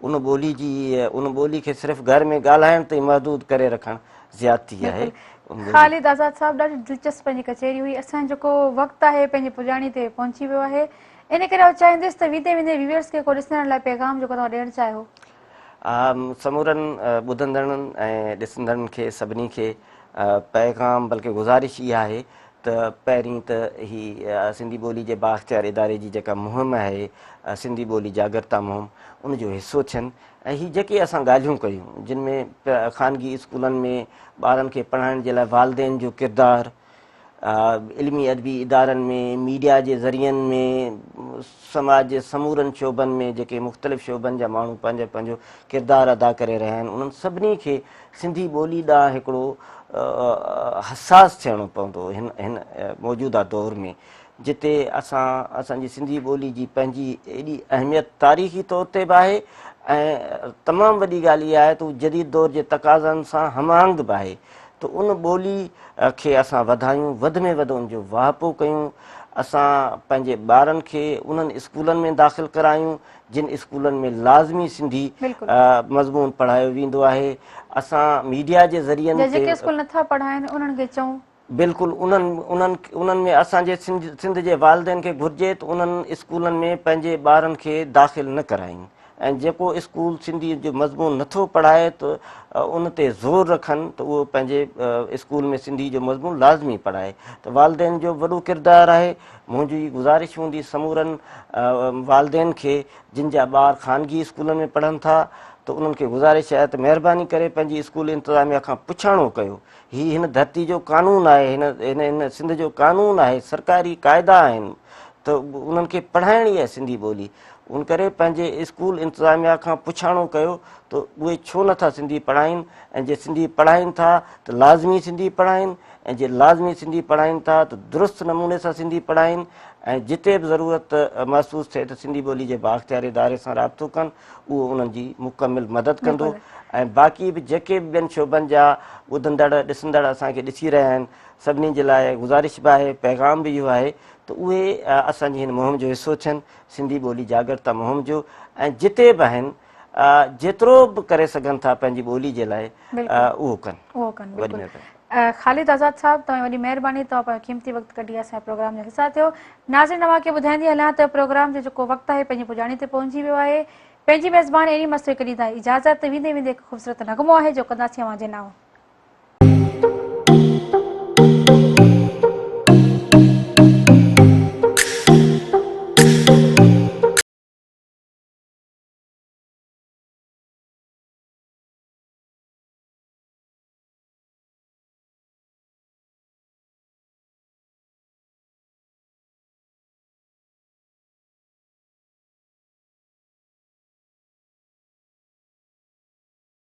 ان ٻولي جي ان ٻولي کي صرف گهر ۾ ڳالهائڻ تائين محدود ڪري رکڻ زيادتي آهي. خالد آزاد صاحب ڏاڍي دلچسپ پنهنجي ڪچهري هئي اسان جو جيڪو وقت آهي پنهنجي پڄاڻي تي پهچي ويو آهي ان ڪري آئون چاهيندس ته ويندي ويندي ويورز کي ڪو ڏسندڙن لاء پيغام جيڪو توهان ڏيڻ چاهيو. سمورن ٻڌندڙن ۽ ڏسندڙن کي سڀني کي پيغام بلڪه گذارش اها آهي ته پهرين ته هي سنڌي ٻولي جي بااختيار اداري جي جيڪا مهم آهي سنڌي ٻولي جاڳرتا مهم ان جو حصو ٿين ۽ هي جيڪي اسان ڳالهيون ڪيون جن ۾ خانگي اسڪولن ۾ ٻارن کي پڙهائڻ جي لاء والدين جو ڪردار علمي ادبي ادارن ۾، ميڊيا جي ذريعن ۾، سماج جي سمورن شعبن ۾ جيڪي مختلف شعبن جا ماڻهو پنهنجو پنهنجو ڪردار ادا ڪري رهيا آهن انهن سڀني کي سنڌي ٻولي ڏانهن هڪڙو حساس ٿيڻو پوندو هن هن موجوده دور ۾ جتي اسان اسان جي سنڌي ٻولي جي پنهنجي ايڏي اهميت تاريخي طور تي به آهي ۽ تمام وڏي ڳالهه اها آهي ته جديد دور جي تقاضن سان هم آهنگ به آهي ته ان ٻولي کي اسان وڌايون، وڌ ۾ وڌ ان جو واهپو ڪيون، اسان پنهنجي ٻارن کي انهن اسڪولن ۾ داخل ڪرايون جن اسڪولن ۾ لازمي سنڌي مضمون پڙهايو ويندو آهي، اسان ميڊيا جي ذريعن تي. جيڪي اسڪول نٿا پڙهائين انهن کي چئون. بلڪل انهن انهن انهن ۾ اسان جي سنڌ جي والدين کي گهرجي ته انهن اسڪولن ۾ پنهنجي ٻارن کي داخل نه ڪرائين ۽ جيڪو اسڪول سنڌي جو مضمون نٿو پڙهائي ته ان تي زور رکن ته اهو پنهنجي اسڪول ۾ سنڌي جو مضمون لازمي پڙهائي ته والدين جو وڏو ڪردار آهي منهنجي گذارش هوندي سمورن والدين کي جن جا ٻار خانگي اسڪولن ۾ پڙهن ٿا ته انهن کي گذارش آهي ته مهرباني ڪري پنهنجي اسڪول انتظاميا کان پڇاڻو ڪيو هي هن ڌرتي جو قانون آهي هن هن هن سنڌ جو قانون آهي سرڪاري قاعدا آهن ته انهن کي پڙهائڻي آهي سنڌي ٻولي ان ڪري پنهنجي اسڪول انتظاميا کان پڇاڻو ڪيو ته اهي ڇو نٿا سنڌي پڙهائين ۽ جي سنڌي پڙهائين ٿا ته لازمي سنڌي پڙهائين ۽ جي لازمي سنڌي پڙهائين ٿا ته درست نموني سان سنڌي پڙهائين ۽ جتي به ضرورت محسوس ٿئي ته سنڌي ٻولي جي بااختيار اداري سان رابطو ڪن اهو انهن جي مڪمل مدد ڪندو ۽ باقي به جيڪي به ٻين شعبن جا ٻڌندڙ ڏسندڙ اسان کي ڏسي رهيا آهن سڀني جي لاء گذارش به آهي پيغام به اهو آهي ته اهي اسان جي هن مهم جو حصو ٿين سنڌي ٻولي جاڳرتا مهم جو ۽ جتي به آهن جيترو به ڪري سگهن ٿا پنهنجي ٻولي جي لاء اهو ڪن. اهو ڪن بلڪل. خالد آزاد صاحب توهان جي وڏي مهرباني توهان پنهنجو قيمتي وقت ڪڍي اسان جي پروگرام جو حصا ٿيو. ناظرين اوهان کي ٻڌائيندي هلان ته پروگرام جو جيڪو وقت آهي پنهنجي پڄاڻي تي پهچي ويو آهي. پنهنجي ميزبان عيني مستوئي کي ڏيندا اجازت ويندي ويندي هڪ خوبصورت نغمو آهي جو ڪنداسين اوهان جي نانء.